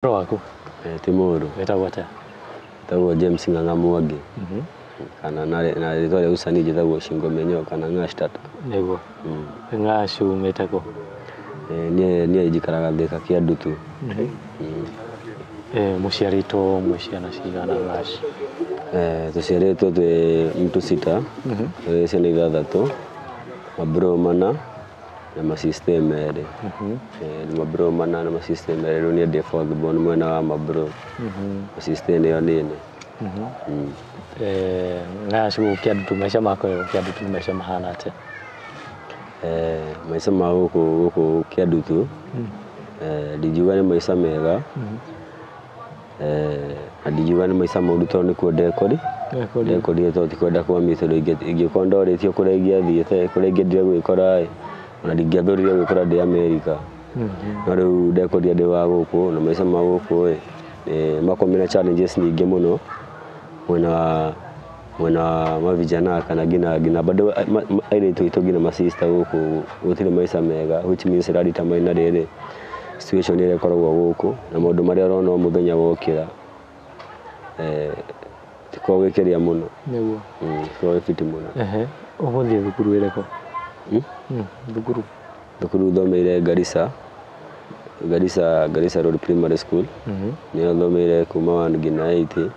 Waku? Ti mũũru. Wĩtagwo atĩa? Njĩtagwo James Ng'ang'a Mwangi, kana na rĩtwa rĩa usanii njĩtagwo Shingo Menyo kana Ng'ash Tata. Nĩguo. Ng'ash umĩte kũ? Niĩ njikaraga Thika Kĩandutu. Mũciarĩtwo mwĩ ciana cigana, Ng'ash? Tũciarĩtwo twĩ mtu sita, twĩ ciana ithathatũ, mabro mana na masister merĩ. Mabro mana na masister merĩ. Rĩu niĩ ndĩ fourth born mwena wa mabro, masister nĩo nini. Ng'ash, gũkũ Kĩandutu, maica ma gũkũ Kĩandutu nĩ maica mahana atĩa? Maica ma gũkũ Kĩandutu, ndingiuga nĩ maica mega, na ndingiuga nĩ maica moru tondũ nĩkuo ndekorire, tondũ ti kwenda kwa niĩ, tondũ ingĩkorwo ndorĩtio kũrĩa ingĩathiĩte, kũrĩa ingĩendire gwĩkora ĩ, ona ndingĩathũrire gwĩkora ndĩ Amerika. No rĩu ndekorire ndĩ wa gũkũ, na maica ma gũkũ ĩ, makoragwo mena challenges nyingĩ mũno mwena wa mavijana kana nginya bado airĩtu aitũ, nginya masister gũkũ gũtirĩ maica mega, which means ĩradetermine na rĩrĩ situation ĩrĩa ĩkoragwo gũkũ na maũndũ marĩa ũrona o mũthenya wokĩra, tikoragwo gwĩkĩria mũno. Tikoragwo gwĩ fiti mũno. Ũgũthiĩ thukuru ĩrĩkũ? Thukuru? Thukuru thomeire Garissa, Garissa Road Primary School. Nĩyo thomeire kuma 1 nginya 8,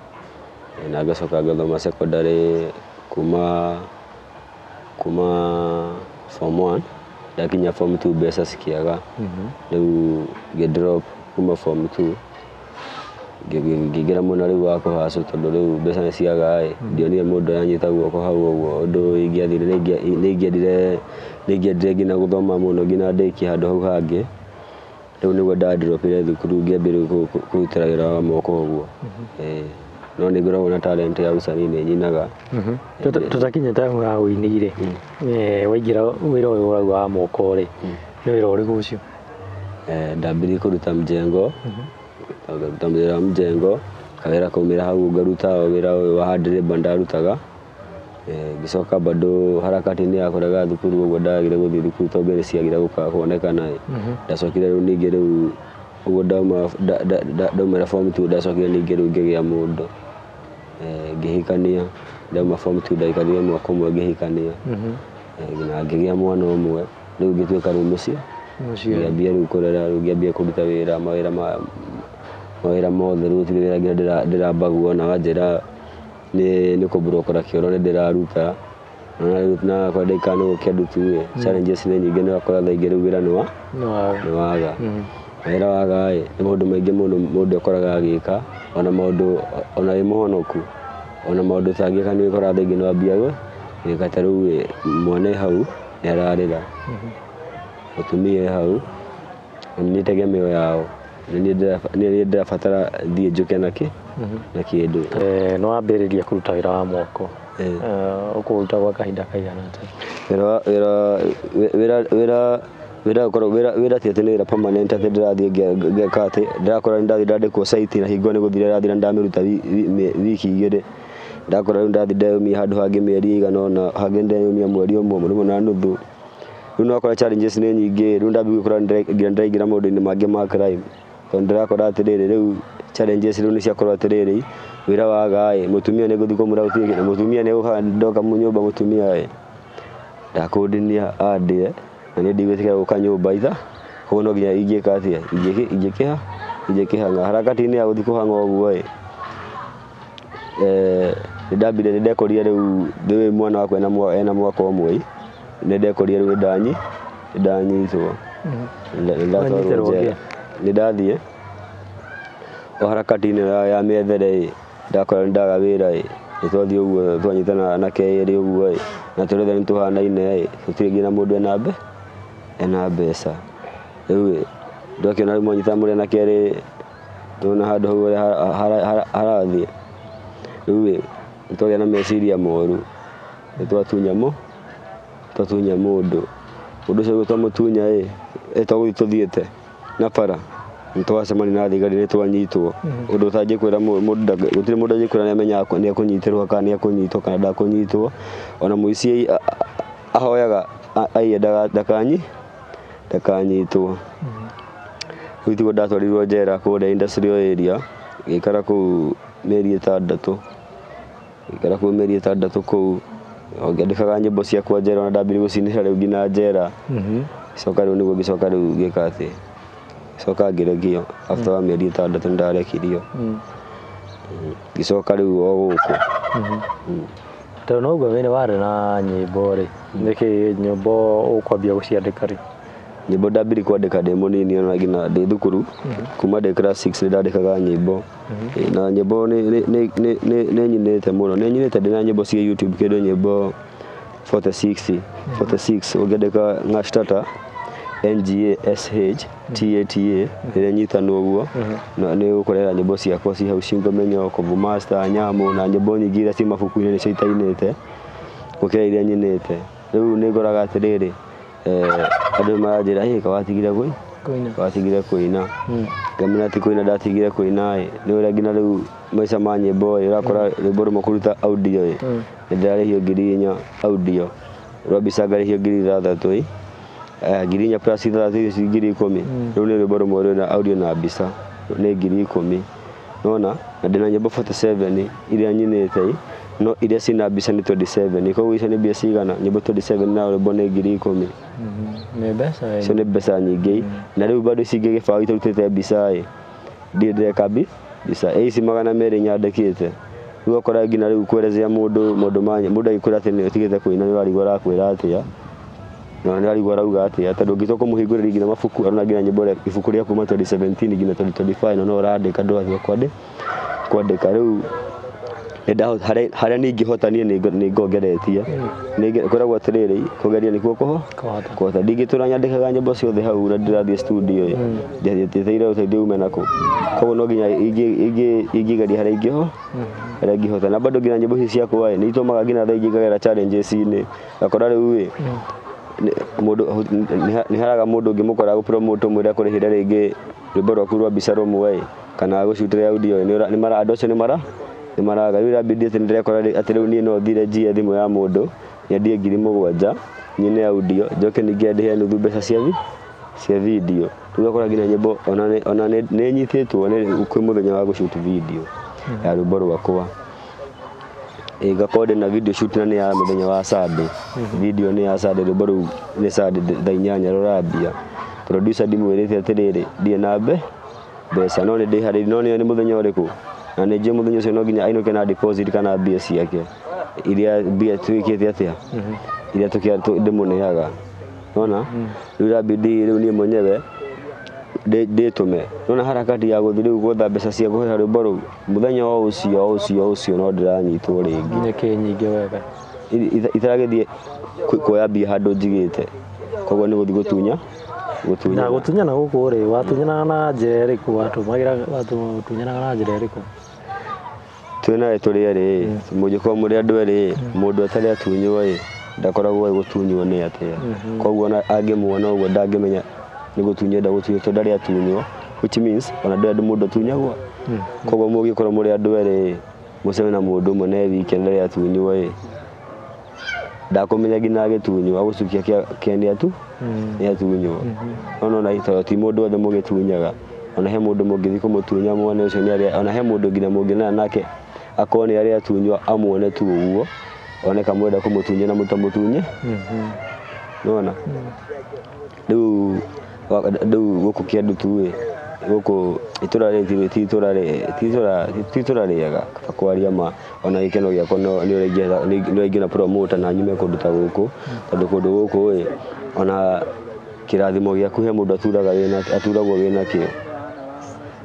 na ngacoka ngathoma secondary kuma form 1 ndakinya form 2, mbeca cikĩaga, rĩu ngĩ drop kuma form 2, ngĩingĩra mwena rĩu wa kũhacũ, tondũ rĩu mbeca nĩ ciaga ĩ, ndionire mũndũ aranyita guoko hau ũguo ũndũ ingĩathire. Nĩ ingĩendire nginya gũthoma mũno nginya ndĩkie handũ hau hangĩ. Rĩu nĩguo ndadropire thukuru, ngĩambia rĩu kũrutĩra wĩra wa moko ũguo. No nĩ ngoragwo na talent ya usanii, nĩ nyinaga. Tũtakinyĩte hau ha ũini rĩ, waingĩra wĩra ũyũ ũrauga wa moko rĩ, nĩ wĩra ũrĩkũ ũcio? Ndambirie kũruta mjengo, ngaruta wĩra wa mjengo, kawĩra kaumĩra hau ngaruta wĩra ũyũ wa hard labour ndarutaga. Ngĩcoka bado harakati-inĩ ya kũrega thukuru ũguo, ndagire gũthiĩ thukuru tondũ mbia nĩ ciagire gũka kuonekana ĩ. Ndacokire rĩu ningĩ rĩu ũguo ndaumĩra form 2, ndacokire ningĩ rĩu ngĩgĩa mũndũ. Ngĩhikania ndauma form 2, ndaikarire mwaka ũmwe ngĩhikania. Na ngĩgĩa mwana ũmwe, rĩu ngĩtuĩka rĩu mũciĩ. Mũciĩ. Ngĩambia rĩu kũrera, rĩu ngĩambia kũruta wĩra, mawĩra ma mawĩra mothe, rĩu gũtirĩ wĩra nginya ndĩrambagua na wanjĩra nĩ kũmburokora kĩoro nĩ ndĩraruta. Na rĩu na kũrĩa ndaikara nĩ Kĩandutu ĩ, challenges nĩ nyingĩ, nĩ ũrakora thaa ingĩ rĩu wĩra Nĩ waga. Nĩ waga. Wĩra waga ĩ, nĩ maũndũ maingĩ mũno mũndũ ekoraga agĩka, ona maũndũ ona wĩ mũhonoku, ona maũndũ ũtangĩka nĩ ũkoraga thaa ingĩ nĩ wambia gwĩka. Ta rĩu ĩ, mwana e hau nĩ ararĩra, mũtumia e hau, na nĩ niĩ tegemeo yao, nĩ niĩ ndĩrabatara thiĩ njũke na kĩndũ. Nĩ wambĩrĩria kũruta wĩra wa moko. Ũkũũruta gwa kahinda kaigana atĩa? Wĩra wĩra wĩra wĩra ũkoragwo wĩra ti atĩ nĩ wĩra permanent atĩ ndĩrathiĩ ngeka atĩ ndĩrakora nĩ ndathiĩ ndandĩkwo site, na hingo nĩ gũthira ĩrathira, ndamĩruta wiki 2, ndakora rĩu ndathiĩ ndeyũmia handũ hangĩ mĩeri ĩigana ũna, hangĩ ndeyũmia mweri ũmwe rĩmwe na nuthu. Rĩu no ũkore challenges nĩ nyingĩ, rĩu ndambia gũkora nginya ndĩraingĩra maũndũ-inĩ mangĩ ma crime, tondũ ndĩrakora atĩrĩrĩ, rĩu challenges rĩu nĩ ciakorwo atĩrĩrĩ, wĩra waga ĩ, mũtumia nĩ ngũthiĩ kũmwĩra gũtirĩ kĩndũ, mũtumia nĩ egũka ndoka nyũmba, mũtumia ĩ ndakũndinia andĩe, na niĩ ndigwĩtĩkĩra gũka nyũmba itha, koguo no nginya ingĩka atĩa, ingĩkĩhang'a harakati-inĩ ya gũthiĩ kũhang'a ũguo ĩ, nĩ ndambire nĩ ndekorire rĩu ndĩ mwana wakwa ena mwaka ũmwe, nĩ ndekorire rĩu nĩ ndanyitwo. Nĩ ndatwarwo Wanyitĩrwo njera. kĩ? Nĩ ndathiĩ o harakati-inĩ ya mĩethere ĩ, ndakora nĩ ndaga wĩra ĩ, nĩ twathiĩ ũguo twanyitana na kerĩ ũguo ĩ, na tũrĩ othe nĩ tũhanaine ĩ, gũtirĩ nginya mũndũ ena mbeca. Rĩu ĩ, ndakĩona rĩu mwanyitana mũrĩ na kerĩ, nĩwona handũ hau ũrĩa harathiĩ. Rĩu ĩ, nĩ twagĩa na meciria moru, nĩ twatunya mũndũ, mũndũ ũcio twamũtunya ĩ, togũthiĩ tũthiĩte na bara, nĩ twacemania na thigari, nĩ twanyitwo. Ũndũ ũtangĩkwĩra mũndũ, gũtirĩ mũndũ angĩkwĩra nĩ amenyaga nĩ ekũnyitĩrwo kana nĩ ekũnyitwo kana ndakũnyitwo. Ona mũici ahoyaga aiye ndakanyitwo. Rĩu tiguo ndatwarirwo njera kũrĩa industrial area, ngĩikara kũu mĩeri 6, ngĩikara kũu mĩeri 6 kũu o ngĩandĩkaga nyĩmbo ciakwa njera, ona ndambirie gũcinĩra rĩu nginya njera. Gĩcoka rĩu nĩguo ngĩcoka rĩu ngĩka atĩ coka ngĩrekio after wa mĩeri 6 nĩ ndarekirio. Ngĩcoka rĩu o gũkũ. Tondũ no ũguo wĩna warĩ na nyĩmbo rĩ, nĩkĩ nyĩmbo ũkwambia gũciandĩka rĩ? Nyĩmbo ndambirie kwandĩka ndĩ mũnini ona nginya ndĩ thukuru, kuma ndĩ class 6 nĩ ndandĩkaga nyĩmbo. Na nyĩmbo nĩ nyinĩte mũno, nĩ nyinĩte ndĩna nyĩmbo cia YouTube kĩndũ nyĩmbo 46 46 ũngĩandĩka Ngashtata NGASH TATA rĩrĩa nyitanwo ũguo na nĩ ũgũkorera nyĩmbo ciakwa ci hau, Shingo Menyo, Kovu Master, Nyamũ na nyĩmbo nyingĩ iria ci mabuku-inĩ nĩcio itainĩte gũkĩra iria nyinĩte. Rĩu nĩ ngoraga atĩrĩrĩ, andũ maranjĩra ĩ kawatigire Kũina. Kawatigire kũina. Ngamenya ti kũina ndatigire kũina ĩ, nĩ ũrĩa nginya rĩu maica ma nyĩmbo ĩ, ũrakora rwĩmbo rũmwe kũruta audio ĩ, nĩ ndĩrarĩhio 4,000 audio, rwa mbica ngarĩhio 6,000 ĩ, 4,000 plus 6 ici 10,000. Rĩu nĩ rwĩmbo rũmwe rwĩna audio na mbica nĩ 10,000. Nona na ndĩna nyĩmbo 47 iria nyinĩte ĩ, no iria ciĩna mbica nĩ 27, koguo icio nĩ mbia cigana? Nyĩmbo 27 na rwĩmbo nĩ 10,000. Nĩ mbeca ĩ. Icio nĩ mbeca nyingĩ. Na rĩu bado ici ingĩ gĩbaũ itarutĩte mbica ĩ, ndirĩ ndĩreka mbica ĩ, ici 200 nyandĩkĩte. Rĩu ũgakora nginya rĩu kwerezea mũndũ maũndũ ma mũndũ agĩkwĩra atĩ nĩ ũtigĩte kũina nĩ ũrarigwo arakwĩra atĩa, na nĩ ũrarigwo arauga atĩa, tondũ ũngĩtua kũmũhingũrĩria nginya mabuku arona nginya nyĩmbo rĩa ibuku rĩa kuma 2017 nginya 2025 na no ũrandĩka ndũratiga kwandĩka. Rĩu harĩa niĩ ingĩhota niĩ nĩ ngongeretie. Kwĩragwo atĩrĩrĩ, kũgeria nĩkuo Kũhota. Kũhota. Ndingĩtũra nyandĩkaga nyĩmbo ciothe hau na ndĩrathiĩ studio ĩ, njetereire ũteithio ume nakũ. Koguo no nginya ingĩgeria harĩa harĩa ingĩhota. Na bado nginya nyĩmbo ici ciakwa ĩ, nĩ itũmaga nginya thaa ingĩ ngagera challenges-inĩ. Ngakora rĩu ĩ, mũndũ nĩ haraga mũndũ ũngĩmũkora gũ promote ũmwĩre akũrĩhĩre rĩngĩ rwĩmbo rwaku rwa mbica rũmwe ĩ, kana agũcutĩre audio ĩ, andũ acio nĩ maraga. Rĩu ĩrambindi atĩ nĩ ndĩrekora atĩ rĩu niĩ no thire njiye thimũ ya mũndũ nyendie 7,000 nyine audio njoke ningĩ ndĩhe nuthu mbeca cia video. Rĩu ũgakora nginya nyĩmbo ona nĩ nyitĩtwo nĩ kwĩ mũthenya wa gũshoot video ya rwĩmbo rwakwa. Ngakorwo ndĩna video shoot na nĩ ya mũthenya wa Sunday. Video nĩ ya Sunday, rwĩmbo rũu nĩ Sunday thaa 8 rũrambia. Producer ndimwĩrĩte atĩrĩrĩ ndirĩ na mbeca no nĩ ndĩharĩirie, no nĩ mũthenya ũrĩkũ, na nĩ njũĩ mũthenya ũcio no nginya ainũke na deposit kana mbia ciake iria mbia twĩkĩte atĩa iria ndĩmũneaga. Nona rĩu ĩrambindi rĩu niĩ mwenyewe ndĩtũme. Nona harakati ya gũthiĩ rĩu gwetha mbeca cia kũrĩha rwĩmbo rũu mũthenya o ũcio ũcio ũcio no ndĩranyitwo rĩngĩ. Nĩkĩ nyingĩ wega? Itaragĩthiĩ kuoya mbia handũ njigĩte, koguo nĩ gũthiĩ gũtunya. Na gũtunyana gũkũ rĩ, watunyanaga na njĩra ĩrĩkũ? Watũmagĩra watunyanaga na njĩra ĩrĩkũ? Twĩ nawe tũrĩ erĩ, mũngĩkorwo mũrĩ andũ erĩ, mũndũ atarĩ atunywo ĩ, ndakoragwo oĩ gũtunywo nĩ atĩa. Koguo ona angĩmuona ũguo ndangĩmenya nĩ gũtunywo enda gũtunywo tondũ ndarĩ atunywo, which means ona ndũĩ andũ mũndũ atunyagwo. Koguo mũngĩkorwo mũrĩ andũ erĩ, mũcemanie na mũndũ ũmwe na e wike na ndarĩ atunywo ĩ, ndakũmenya nginya agĩtunywo, agũcukia kĩa nĩ atunywo. No nona tondũ ti mũndũ wothe mũgĩtunyaga, ona he mũndũ mũngĩthiĩ kũmũtunya muone ũcio nĩ arĩa, ona he mũndũ nginya mũngĩonana nake akorwo nĩ arĩa atunywo amuone tu ũguo, one kamwenda kũmũtunya na mũtamũtunye. Nĩwona? Rĩu gũkũ Kĩandutu ĩ, gũkũ itũra rĩrĩ ti itũra rĩega kwaria ma, ona gĩkeno gĩakwa nĩ ũrĩa ingĩona promoter na nyume kũndũ ta gũkũ, tondũ kũndũ gũkũ ĩ, ona kĩrathimo gĩaku he mũndũ aturagwo wĩna kĩo.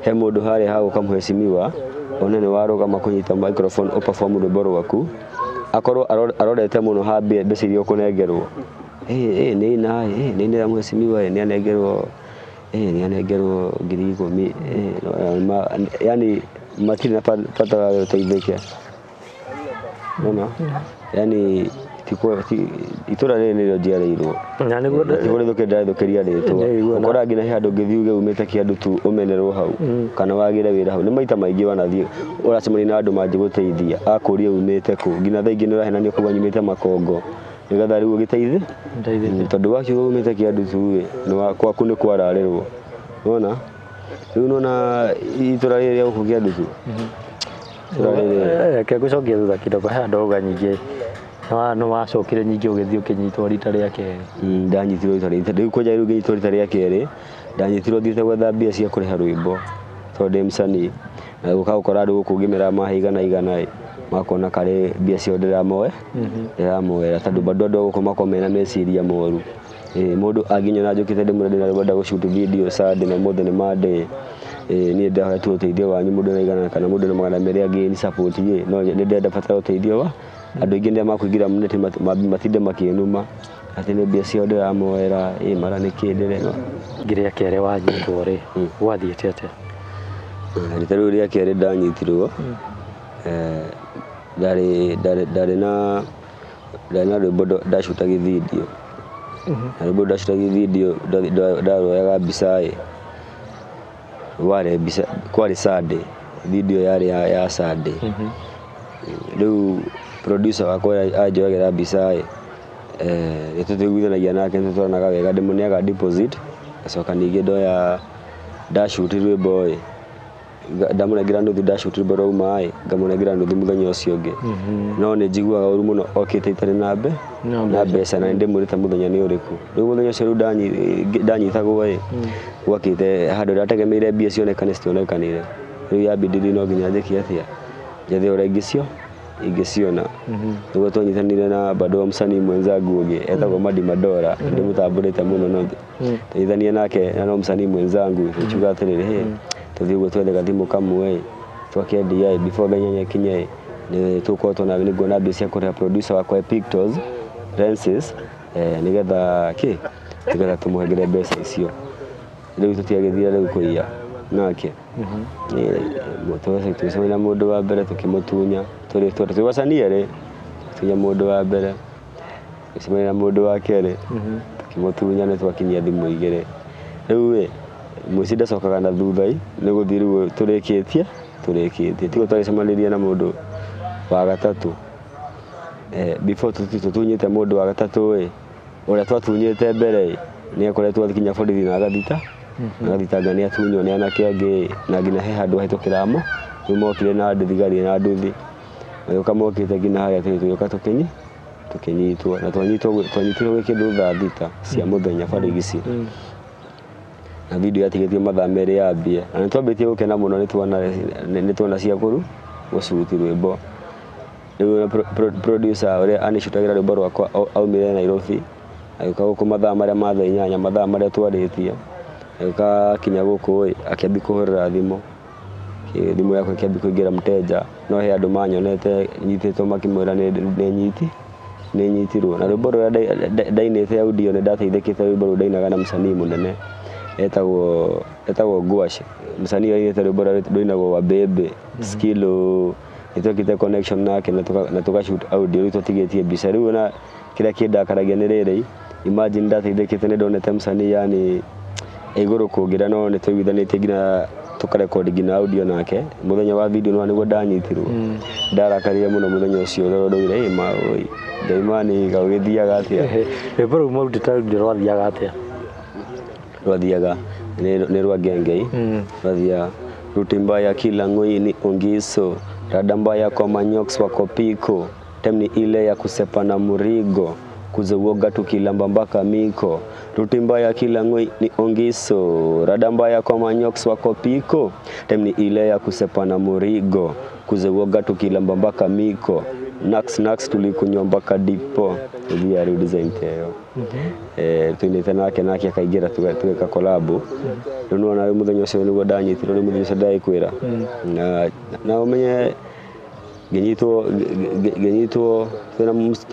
He mũndũ harĩa hagũka mheshimiwa, one nĩ warũgama kũnyita microphone ũperform rwĩmbo rwaku, akorwo arorete mũno ha mbeca iria ũkũnengerwo. Nĩ ina, nĩ inĩra mheshimiwa, nĩ anengerwo, nĩ anengerwo 10,000, yani matirĩ na bata wa ũteithĩke. Nĩwona? Yani itũra rĩrĩ nĩrĩo njiarĩirwo. Na nĩguo Ti kũrĩthũkia ndĩrarĩthũkĩria rĩtwa. Nĩguo, Ũkoraga nginya he handũ ũngĩthiĩ uge umĩte Kĩandutu ũmenerwo hau, kana wagĩre wĩra hau. Nĩ maita maingĩ wanathiĩ ũracemania na andũ mangĩgũteithia, akũrie umĩte kũ. Nginya thaa ingĩ nĩ ũrahenania kuga nyumĩte Makongo, nĩgetha rĩu ũgĩteithie. Ndeithĩke. Tondũ wakiuga umĩte Kĩandutu ĩ, kwaku nĩ kwararĩrwo. Nĩwona? Rĩu nona itũra rĩrĩ rĩa gũkũ Kĩandutu, itũra rĩrĩ. Reke ngũcokie thutha kidogo, he handũ wauga nyingĩ nĩ wacokire nyingĩ ũgĩthiĩ ũkĩnyitwo rita rĩa kerĩ. Ndanyitirwo rita rĩa rĩu kwanja rĩu ngĩnyitwo rita rĩa kerĩ, ndanyitirwo thiĩte gwetha mbia cia kũrĩha rwĩmbo tondũ ndĩ msanii, na gũka gũkora andũ gũkũ ngĩmera mahe igana igana ĩ, makona karĩ mbia ciao ndĩramoera tondũ bado andũ a gũkũ makoragwo mena meciria moru. Mũndũ angĩnyona njũkĩte ndĩmwĩre ndĩna rwĩmbo ndĩrenda gũ-shoot video Sunday na ũmũthĩ nĩ Monday, niĩ ndĩrahoya tu ũteithio wanyu mũndũ na igana kana mũndũ na 200 angĩ support ĩ, no nĩ ndĩrenda batara ũteithio wa andũ aingĩ nĩ makũingĩra neti matinde makĩnuma atĩ nĩ mbia ciao ndĩramoera, ĩ mara nĩkĩ ndĩreka. Rĩa kerĩ wanyitwo rĩ, gwathiĩte atĩa? Rita rĩu rĩa kerĩ ndanyitirwo, ndarĩ na rwĩmbo ndacutagia video, na rwĩmbo ndacutagia video ndaroyaga mbica ĩ, warĩ mbica kwarĩ Sunday, video yarĩ ya Sunday. Rĩu producer wakwa ũrĩa anjoyagĩra mbica ĩ, nĩ tũiguithanagia nake, nĩ tũtwaranaga wega, ndĩmũneaga deposit, ngacoka ningĩ ndoya ndashoot rwĩmbo ĩ, ndamũnengera nuthu, ndashoot rwĩmbo rwauma ĩ, ngamũnengera nuthu mũthenya ũcio ũngĩ. No nĩ njiguaga ũru mũno okĩte itarĩ na na mbeca na nĩ ndĩmwĩrĩte mũthenya nĩ ũrĩkũ. Rĩu mũthenya ũcio rĩu ndanyitagwo ĩ, gwakĩte handũ ndategemeire mbia cionekane citionekanire. Rĩu yambindire no nginya njĩke atĩa, njethe ũrĩa ingĩciona. Nĩguo twanyitanire na bado msanii mwenzangu ũngĩ etagwo Madi Madora, ndĩmũtambũrĩte mũno no twanyitanire nake na no msanii mwenzangu, tũkiuga atĩrĩrĩ, hĩ, tũthiĩ ũguo twethe gathimũ kamwe ĩ, twakendia ĩ, before thaa inyanya ĩkinye ĩ, nĩ tũgũkorwo twona nĩnguona mbia cia kũrĩha producer wakwa Pictos Lenses, nĩgetha kĩ, nĩgetha tũmũhengere mbeca icio. Rĩu tũtiagĩthire rĩu kũiya nake. Tũgĩcemania na mũndũ wa mbere tũkĩmũtunya, tũrĩ twĩ wasanii erĩ, tũgĩtunya mũndũ wa mbere, tũgĩcemania na mũndũ wa kerĩ, tũkĩmũtunya nĩ twakinyia thimũ igĩrĩ. Rĩu ĩ, mũici ndacokaga na thutha ĩ, nĩ gũthiĩ rĩu tũrĩkĩtie, tiguo twagĩcemanirie na mũndũ wa gatatũ. Before tũtunyĩte mũndũ wa gatatũ ĩ, ũrĩa twatunyĩte mbere ĩ, nĩ akoretwo nginya borithi na agathitanga nĩ atunywo nĩ anake angĩ, na nginya he handũ ahĩtũkĩra mo, rĩu mokire na thigari na nduthi, magĩũka mokĩte nginya harĩa tũrĩ tũgĩũka tũkĩnyitwo, na twanyitirwo gwĩ kĩndũ thaa thita cia mũthenya barigici. Na video yatigĩtio mathaa merĩ yambie, na nĩ twambĩtie gũkena mũno nĩ tuona cia gũcuti rwĩmbo. Rĩu producer ũrĩa anicutagĩra rwĩmbo rwakwa aumire Nairobi, agĩũka gũkũ mathaa marĩa ma thaa inyanya, mathaa marĩa twarĩtie, agĩũka akinya gũkũ ĩ, akĩambia kũhũrĩra thimũ, thimũ yakwa ĩkĩambia kũingĩra mteja, no he andũ manyonete nyitĩtwo makĩmwĩra nĩ nyitirwo. Na rwĩmbo rũrĩa ndainĩte audio nĩ ndateithĩkĩte, rwĩmbo rũu ndainaga na msanii mũnene etagwo Gwash, msanii ainĩte rwĩmbo rũrĩa rũinagwo wa Bebe Skilo, nĩ twekĩte connection nake na tũga shoot audio, rĩu twatigĩtie mbica. Rĩu ona kĩrĩa kĩndakaragia nĩ rĩrĩ, imagine ndateithĩkĩte nĩ ndonete msanii yani igũrũ kũngĩra, no nĩ twaiguithanĩtie nginya tũkarekondi nginya audio nake. Mũthenya wa video nĩguo ndanyitirwo, ndarakarire mũno mũthenya ũcio tondũ ndaugire ĩ ma oi Ngai mani gũgĩthiaga atĩa. Rwĩmbo rũu mwarutĩte audio rwathiaga atĩa? Rwathiaga nĩ rwa Ngengei, rwathiaga ruti mbaya kila ng'oi ni ongiso, rada mbaya kwa manyoks wako piko, time ni ile ya kusepa na murigo, kuzeuoga tukilamba mpaka miko, ruti mbaya kila ng'oi ni ongiso, rada mbaya kwa manyoks wako piko, time ni ile ya kusepa na murigo, kuzeuoga tukilamba mpaka miko, nax nax tulikunywa mpaka dipo. Thia rĩu design ta ĩyo. Tuinĩte nake nake akaingĩra tugeka collab. Rĩu nĩwona rĩu mũthenya ũcio nĩguo ndanyitirwo, rĩu mũthenya ũcio ndagĩkwĩra, na ũmenye ngĩnyitwo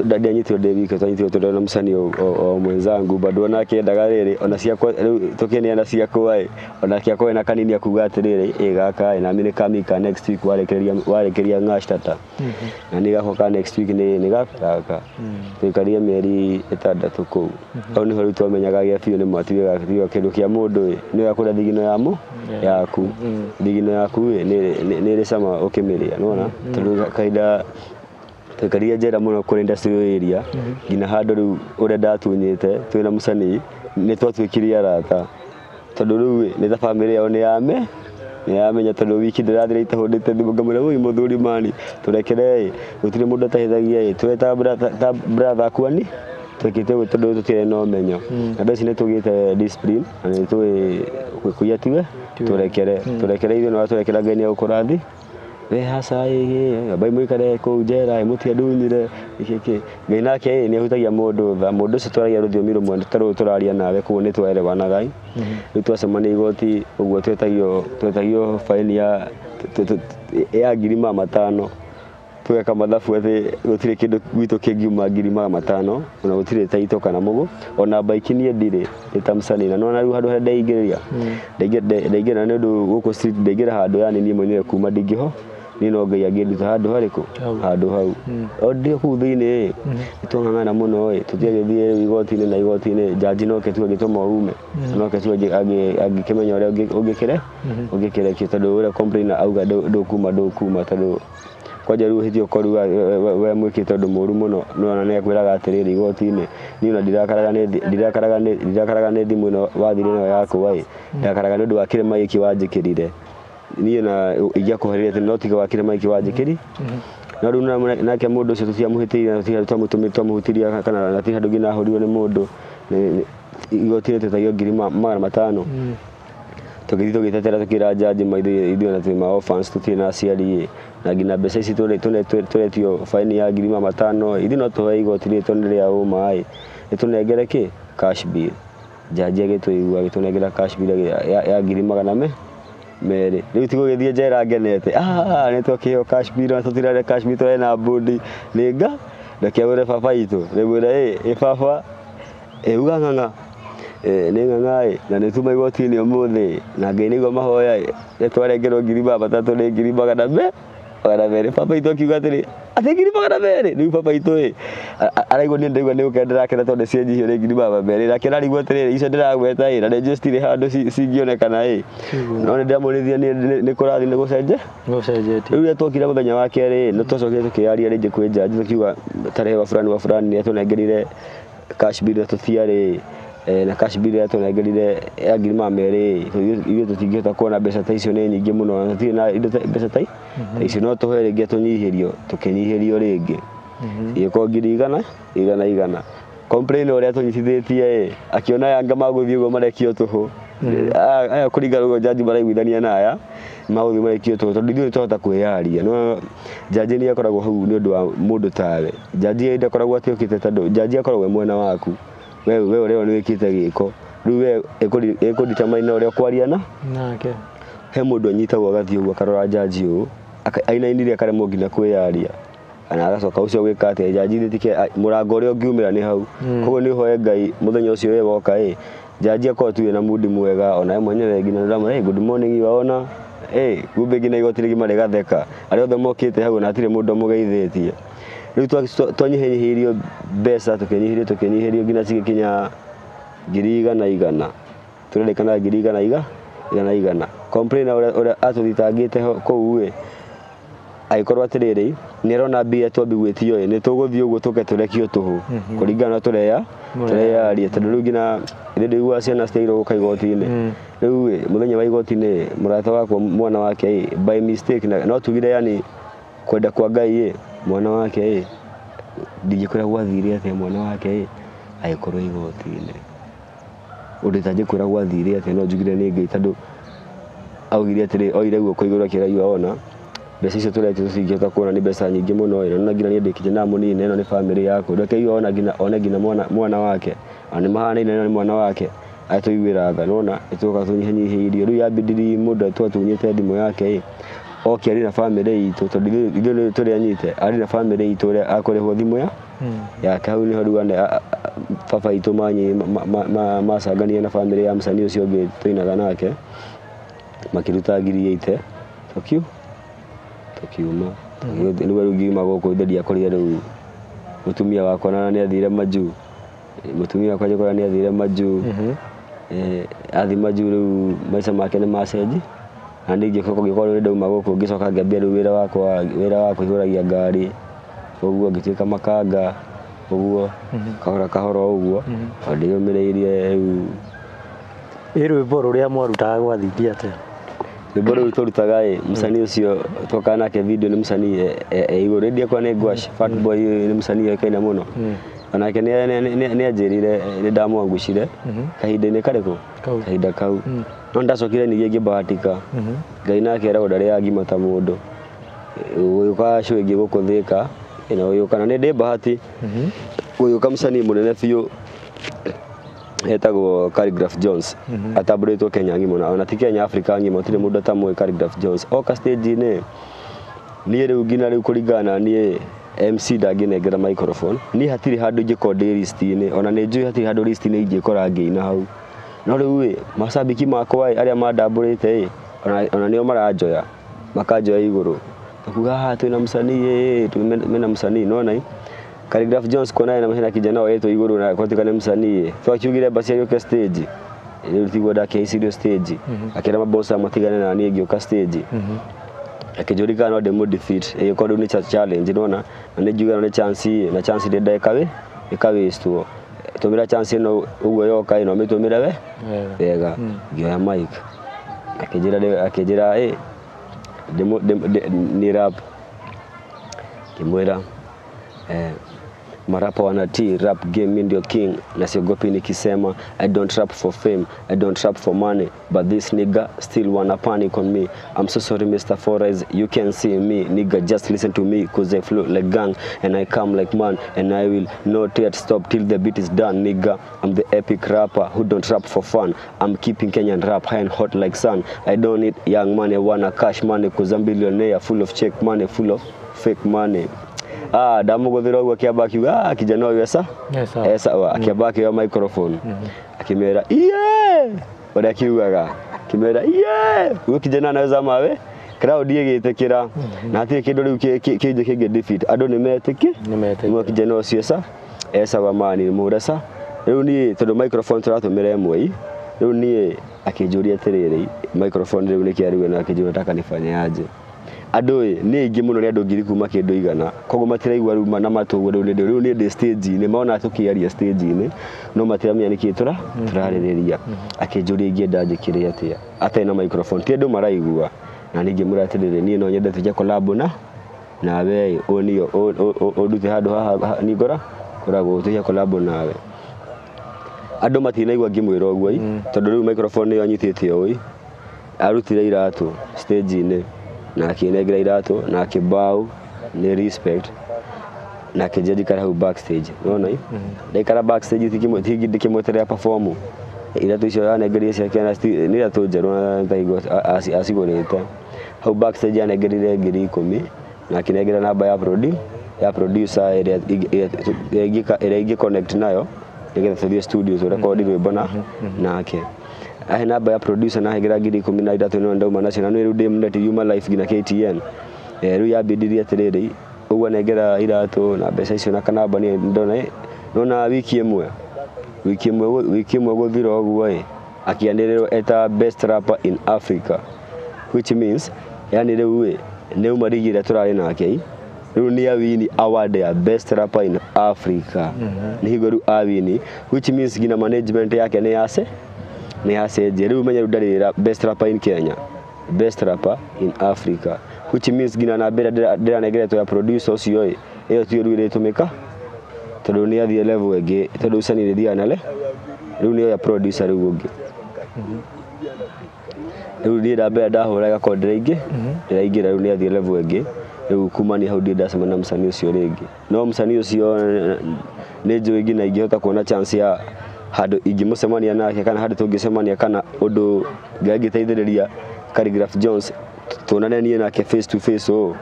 ndianyitirwo ndĩ wika, twanyitirwo tũrĩ na msanii o mwenzangu bado onake endaga rĩrĩ, ona ciakwa rĩu tũkĩneana ciakwa ĩ, onake akorwo ena kanini akuga atĩrĩrĩ, ĩ gaka ĩ nami nĩ kamika next week warĩkĩrĩria ng'ash tata, na niĩ gakwa ka next week nĩ gaka gaka. Tũikarire mĩeri 6 kũu, hau nĩho rĩu twamenyaga gĩa biũ nĩ ma tiga kĩndũ kĩa mũndũ ĩ, nĩ ũrĩa thigino yaku, thigino yaku ĩ nĩ ĩrĩ cama ũkĩmĩrĩa, nĩwona tondũ kahinda tũikarire njera mũno kũrĩ industrial area, nginya handũ rĩu ũrĩa ndatunyĩte twĩna msanii nĩ twatuĩkire arata. Tondũ rĩu nĩ ta bamĩrĩ yao nĩ yame nĩyamenya tondũ wiki ndĩrathira itahũrĩte thimũ ngamwĩra ũi mũthuri mani tũrekere ĩ gũtirĩ mũndũ atahĩthagia ĩ twe ta brother akuani twĩkĩte ũguo tondũ tũtirĩ na ũmenyo na thaa ici nĩ tũgĩte discipline na nĩ tũĩ kũiya tiwe tũrekere tũrekere ithuĩ no tũrekera Ngai nĩ egũkũrathi we haca ĩ ambai mũikare kũu njera ĩ mũtiandunyire gĩkĩ Ngai nake ĩ nĩ ahutagia mũndũ tha mũndũ ũcio twaragia rũthiomi rũmwe ta rũrũ tũraria nawe koguo nĩ twaerewanaga rĩu twacemania igoti ũguo twetagio faini ya 500,000 tugeka mathabu atĩ gũtirĩ kĩndũ gwitũ kĩngiuma 500,000 ona gũtirĩ taito kana mũgũ ona baiki niĩ ndirĩ nĩ ta msanii na nĩwona rĩu handũ harĩa ndeingĩrĩria ndaingĩra nĩ ũndũ gũkũ street ndaingĩra handũ yani niĩ mwenyewe kuma ndingĩho niĩ no Ngai angĩnduta handũ harĩkũ handũ hau o ndĩ kũu thĩinĩ ĩ twang'ang'ana mũno ĩ tũtiagĩthiĩ rĩu igoti-inĩ na igoti-inĩ jaji noke tu agĩtũma ume noke tu angĩkĩmenya ũrĩa ũngĩkĩre ũngĩkĩrekio tondũ ũrĩa complainer auga ndũkuma tondũ kwanja rĩu ũhĩtie ũkorwo we mwĩkĩte ũndũ mũru mũno nĩwona nĩ akwĩraga atĩrĩrĩ igoti-inĩ niĩ ona ndirakaraga nĩ thimũ ĩno wathire nayo yakwa ĩ ndakaraga nĩ ũndũ wa kĩrema gĩkĩ wanjĩkĩrire niĩ na ingĩakũherire atĩ no tiga wa kĩrema gĩkĩ wanjĩkĩri no rĩu nake mũndũ ũcio tũtiamũhĩtĩirie na tũtirĩ twamũhutirie kana na hatirĩ handũ nginya ahũrirwo nĩ mũndũ igoti-inĩ twetagio 500,000 tũgĩthiĩ tũgĩtetera tũkĩra jaji ma ithuĩ na twĩ ma orphans tũtirĩ na aciari ĩ na nginya mbeca ici tũretio faini ya 500,000 ithuĩ no tũhoe igoti rĩrĩ tondũ nĩ rĩa ũma ĩ nĩtũnengere kĩ cash bill jaji agĩtũigua agĩtũnengera cash bill ya 200,000 rĩu tigũgĩthiĩ njera ngenete nĩ twakĩheo cash bill na tũtirarĩa cash bill tũrarĩ na mbũndi nĩnga reke wĩre baba itũ rĩmwĩre ĩ baba ĩ uga ng'ang'a nĩ ng'ang'a ĩ na nĩ tuma igoti-inĩ ũmũthĩ na Ngai nĩguo mahoya ĩ nĩ twarengerwo 300,000 nĩ 200,000 baba itũ akiuga atĩrĩ atĩ 200,000 rĩu baba itũ ĩ araigua niĩ ndaigua nĩ gũkena ndĩrakena tondũ cienjihio nĩ 200,000 nake ararigwo atĩrĩrĩ icio ndĩragweta ĩ na nĩ njũĩ citirĩ handũ cingĩonekana ĩ no nĩ ndĩramũrithia niĩ nĩ kũrathiĩ nĩ gũcenjetie rĩu rĩrĩa twokire mũthenya wa kerĩ nĩ twacokire tũkĩaria rĩngĩ kwĩ jaji tũkiuga tarehe wa fulani wa fulani nĩ atũnengerire cash bill na tũtiarĩ na cash bill yatũnengerire ya 200,000 ithuĩ tũtingĩhota kuona mbeca ta icio nĩ nyingĩ mũno na tũtirĩ na indo mbeca ta icio no tũhoe rĩngĩ tũnyihĩrio tũkĩnyihĩrio rĩngĩ igĩkorwo 100,000 complain ũrĩa tũnyitithĩtie ĩ akĩona yanga magũthiĩ ũguo marekio tũhũ aya kũringana ũguo jaji maraiguithania na aya magũthiĩ marekio tũhũ tondũ ithuĩ nĩtwahota kwĩyaria no jaji nĩ akoragwo hau nĩ ũndũ wa mũndũ tawe jaji ndakoragwo atĩ okĩte tondũ jaji akoragwo e mwena waku we ũrĩa nĩ wĩkĩte gĩko rĩu we ĩkũdetermine ũrĩa ũkwaria na nake he mũndũ anyitagwo agathiĩ ũguo akarora jaji ũũ ainainire akaremwo nginya kwĩyaria kana agacoka ũcio gwĩka atĩa jaji thĩtike mũrango ũrĩa ũngiumĩra nĩ hau koguo nĩ ũhoe Ngai mũthenya ũcio we woka ĩ jaji akorwo tu wĩna mundi mwega ona we mwenyewe nginya ndĩramwĩra good morning waona kumbe nginya igoti rĩgima rĩgatheka arĩa othe mokĩte hau na hatirĩ mũndũ ũmũgeithĩtie rĩu twanyihanyihĩirio mbeca tũkĩnyihĩrio nginya cigĩkinya 100,000 tũrerĩkana 100,000 complainer ũrĩa atũthitangĩte kũu ĩ agĩkorwo atĩrĩrĩ nĩ arona mbia twambi gwĩtio ĩ nĩ tũgũthiĩ ũguo tũke tũrekio tũhũ kũringana na tũreyaria tondũ rĩu nginya ithuĩ ndĩiguaga ciana citiagĩrĩirwo gũka igoti-inĩ rĩu ĩ mũthenya wa igoti-inĩ mũrata wakwa mwana wake ĩ by mistake no tugire yani kwenda kwa Ngai ĩ mwana wake ĩ ndingĩkwĩra gwathire atĩa mwana wake ĩ agĩkorwo igoti-inĩ ũndũ itangĩkwĩra gwathire atĩa no njugire nĩ Ngai tondũ augire atĩrĩ oire guoko igũrũ akĩra you ona mbeca icio tũretio tũtingĩhota kuona nĩ mbeca nyingĩ mũno ĩ na nginya niĩ ndĩ kijana mũnini ĩno nĩ bamĩrĩ yakwa reke you ona nginya one nginya mwana wake ona nĩ mahanaine na nĩ mwana wake atũiguĩra tha nĩwona nĩtũgoka tũnyihanyihĩirio rĩu yambindiri mũndũ twatunyĩte thimũ yake ĩ oke arĩ na bamĩrĩ itũ tondũ ithuĩ nĩ tũrĩ anyite arĩ na bamĩrĩ itũ ũrĩa akũrĩhwo thimũ yake hau nĩho rĩu baba itũ macangania na bamĩrĩ ya msanii ũcio ũngĩ tũinaga nake makĩruta 80,000 tũkiuma rĩu rĩu ngiuma gũkũ ithe ndiakorire rĩu mũtumia wakwa na nĩ athire majuu mũtumia wakwa njĩkora nĩ athire majuu athi majuu rĩu maica make nĩ macenji na ningĩ ngĩkorwo nĩ ndauma gũkũ ngĩcoka ngĩambia rĩu wĩra wakwa wĩra wa kũihũragia ngari ũguo ngĩtuĩka makanga ũguo kahora kahora ũguo o ndĩyũmĩrĩirie rĩu Ĩ rwĩmbo rũrĩa mwarutaga gwathiĩ atĩa? Rwĩmbo rũu tũrutaga ĩ mũcanii ũcio twokaga nake video nĩ mũcanii igũrũ ĩndĩ akwa nĩ Ngwaci Fat Boy nĩ mũcanii oĩkaine mũno. Onake nĩ anjĩrire nĩ ndamwangucire kahinda-inĩ karĩkũ? Kahinda kau. No ndacokire ningĩ ngĩbahatika. Ngai nake eragwo ndarĩaga ngima ta mũndũ. Gũgĩũka show ĩngĩ gũkũ Thĩka na gũgĩũka na nĩ ndĩ bahati gũgĩũka mũcanii mũnene biũ etagwo Khaligraph Jones. Atambũrĩtwo Kenya ng'ima ona ti Kenya Africa ng'ima gũtirĩ mũndũ atamũĩ Khaligraph Jones. Oka stage-inĩ niĩ rĩu nginya rĩu kũringana na niĩ MC ndangĩnengera microphone. Niĩ hatirĩ handũ ingĩkorwo ndĩ list-inĩ ona nĩ njũĩ hatirĩ handũ list-inĩ ingĩkora ngĩina hau. No rĩu ĩ macambĩki makwa ĩ arĩa mandambũrĩte ĩ ona nĩo maranjoya makanjoya igũrũ. Makuga haha twĩna mũcanii ĩ mena mũcanii nĩwona ĩ Khaligraph Jones kuona hena kijana woetwo igũrũ na gwatuĩka nĩ mũcanii ĩ twakiugire basi agĩũke stage rĩu tiguo ndakĩhaicirio stage akĩra mabosa matigane na niĩ ngĩũka stage akĩnjũria kana no ndĩmũ defeat ĩgĩkorwo rĩu nĩ challenge nĩwona na nĩ ngiuga ĩno nĩ chance ĩ na chance ndĩenda ĩka waste wo tũmĩra chance ĩno ũguo yoka ĩ na ũmĩtũmĩre we wega. Ngĩoya mic akĩnjĩra ĩ ni rap ngĩmwĩra marapa wanatii rap game mi ndio king na siogopi nikisema I don't rap for fame, I don't rap for money, but this nigga still wanna panic on me. I'm so sorry Mr. Forest, you can see me nigga, just listen to me cause I flow like gang and I come like man and I will not yet stop till the beat is done nigga. I'm the epic rapper who don't rap for fun. I'm keeping Kenyan rap high and hot like sun. I don't need young money, wanna cash money cause I'm billionaire full of check money, full of fake money. Ndamũgũthĩra ũguo akĩamba akiuga kijana ũyũ esa esa akĩamba akĩoya microphone akĩmera iye ũrĩa akiugaga akĩmera iye huyo kijana anaweza mawe crowd ĩgĩtĩkĩra na hatirĩ kĩndũ rĩu kĩngĩ kĩngĩ defeat andũ nĩ metĩkĩ kijana ũcio esa esa wa mani mũresa rĩu niĩ tondũ microphone tũratũmĩra ĩmwe rĩu niĩ akĩnjũria atĩrĩrĩ microphone rĩu nĩkĩ arĩwe na akĩnjũria nataka nifanye aje. Andũ ĩ nĩ aingĩ mũno nĩ andũ ngiri kuma kĩndũ igana koguo matiraigua rĩu na matũ ũguo rĩu nĩ ndĩ stage-inĩ mona tũkĩaria stage-inĩ no matiramenya nĩkĩ tũrarĩrĩria. Akĩnjũria ingĩenda njĩkĩre atĩa atarĩ na microphone ti andũ maraigua na niĩ ngĩmwĩra atĩrĩrĩ niĩ no nyende tũje collab na nawe ũnio ũndute handũ haha ningora koragwo tũje collab nawe. Andũ matinaigua ngĩmwĩra ũguo tondũ rĩu microphone nĩyo anyitĩte ũũ arutire iratũ stage-inĩ na akĩnengera iratũ na akĩmbaũ nĩ respect na akĩnjia njikare hau backstage nĩwona ndaikara backstage ndikĩmweterera perform iratũ icio anengerire ciake nĩ iratũ njerũ na taigua acigũrĩte hau backstage anengerire 10,000 na akĩnengera namba ya producer ĩrĩa ingĩ connect nayo nĩgetha tũthiĩ studio tũrekondi rwĩmbo nake. Ahe namba ya producer na hegera 13,000 no ndauma nacio na rĩu ndĩ mneti yuma life nginya KTN rĩu yambindirie atĩrĩrĩ ũguo nengera iratũ na mbeca icio na kanamba niĩ ndona nona wiki ĩmwe gũthira ũguo ĩ akĩanĩrĩrwo eta best rapper in Africa which means yani rĩu ĩ nĩ uma rigi ĩrĩa tũrarĩ nake rĩu nĩ awini award ya best rapper in Africa nĩ hingo rĩu awini which means nginya management yake nĩ yase nĩ acenjia rĩu menye rĩu ndarĩ best rapper in Kenya, best rapper in Africa which means nginya namba ĩrĩa ndĩranengeretwo ya producer ũcio ĩ ĩyo tiyo rĩu ĩrĩtũmĩka tondũ nĩ athiĩ level ĩngĩ tondũ ucani rĩthiaga na rĩu nĩyo ya producer rĩu ũngĩ rĩu niĩ namba ĩrĩa ndahũra ĩgakorwo ndĩraingĩra rĩu nĩ athiĩ level ĩngĩ rĩu kumania hau ndirĩ ndacemania na mũcanii ũcio rĩngĩ no mũcanii ũcio nĩ njũĩ nginya ingĩhota kuona chance ya handũ ingĩmũcemania nake kana handũ tũngĩcemania kana ũndũ Ngai angĩteithĩrĩria Khaligraph Jones tuonane niĩ nake face to face ũũ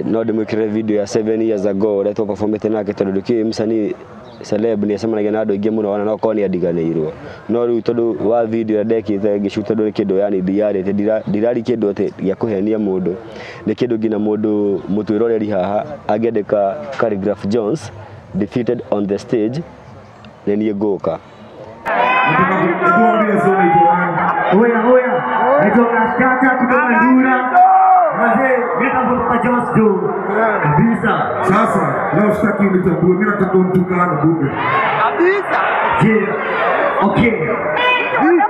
no ndĩmwĩkĩrĩre video ya 7 years ago ũrĩa twaperformĩte nake tondũ ndũkĩũĩ mũcanii celeb nĩ acemanagia na andũ aingĩ mũno ona no korwo nĩ andiganĩirwo no rĩu tondũ wa video ĩrĩa ndekĩte ngĩshoot tondũ nĩ kĩndũ yani ndiarĩte ndirari kĩndũ atĩ gĩa kũhenia mũndũ nĩ kĩndũ nginya mũndũ mũtwĩroreri haha angĩandĩka Khaligraph Jones defeated on the stage nĩ niĩ ngũka. Oya oya, naitwa Kashkata kutoka Ndura. Mazee, mimi naomba Jones do. Kabisa. Sasa leo sitaki unitambue, mimi nataka unitukane bure. Kabisa. Yeah. Okay.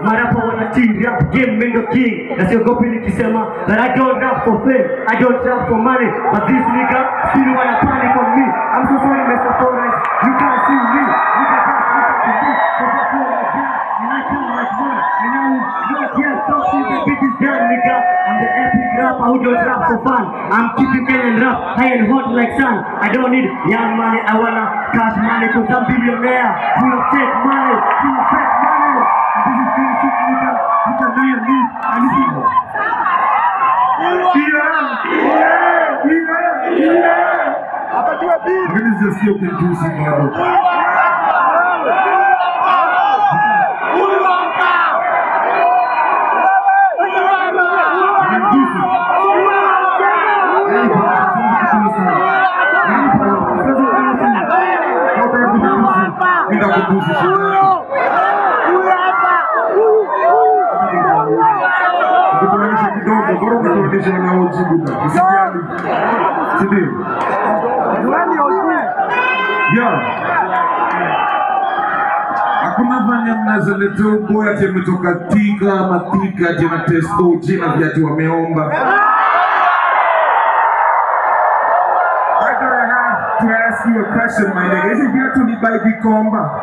Marapa wana team rap game, mimi ndo king. Na siogopi nikisema that I don't rap for fame, I don't rap for money, but this nigga still wanna panic on me. I'm so sorry Mr. Forest, you can't see me. You can just listen to me, 'cause I feel like that, and I feel like one, and I will not yet stop till the beat is done, nigga. I'm the epic rapper who don't rap for fun. I'm keeping Kenyan rap high and hot like sun. I don't need young money, I wanna cash money, 'cause I'm billionaire, full of fake money, full of fake money. And this is real shit, nigga. You can know your needs and this is Mimi sijasikia ukinitusi bado. Umenitusi. Nitakutusi shida. Ukituonyesha kidogo, bora ukituonyesha na OG buda. Usijali. Si ndio? Yeah. Hakuna vanya mnaweza leta boy ati ametoka Thika ama Thika ati ana test OG na viatu wameomba. I gotta have to ask you a question, my nigga. Hizi viatu ni by Gikomba.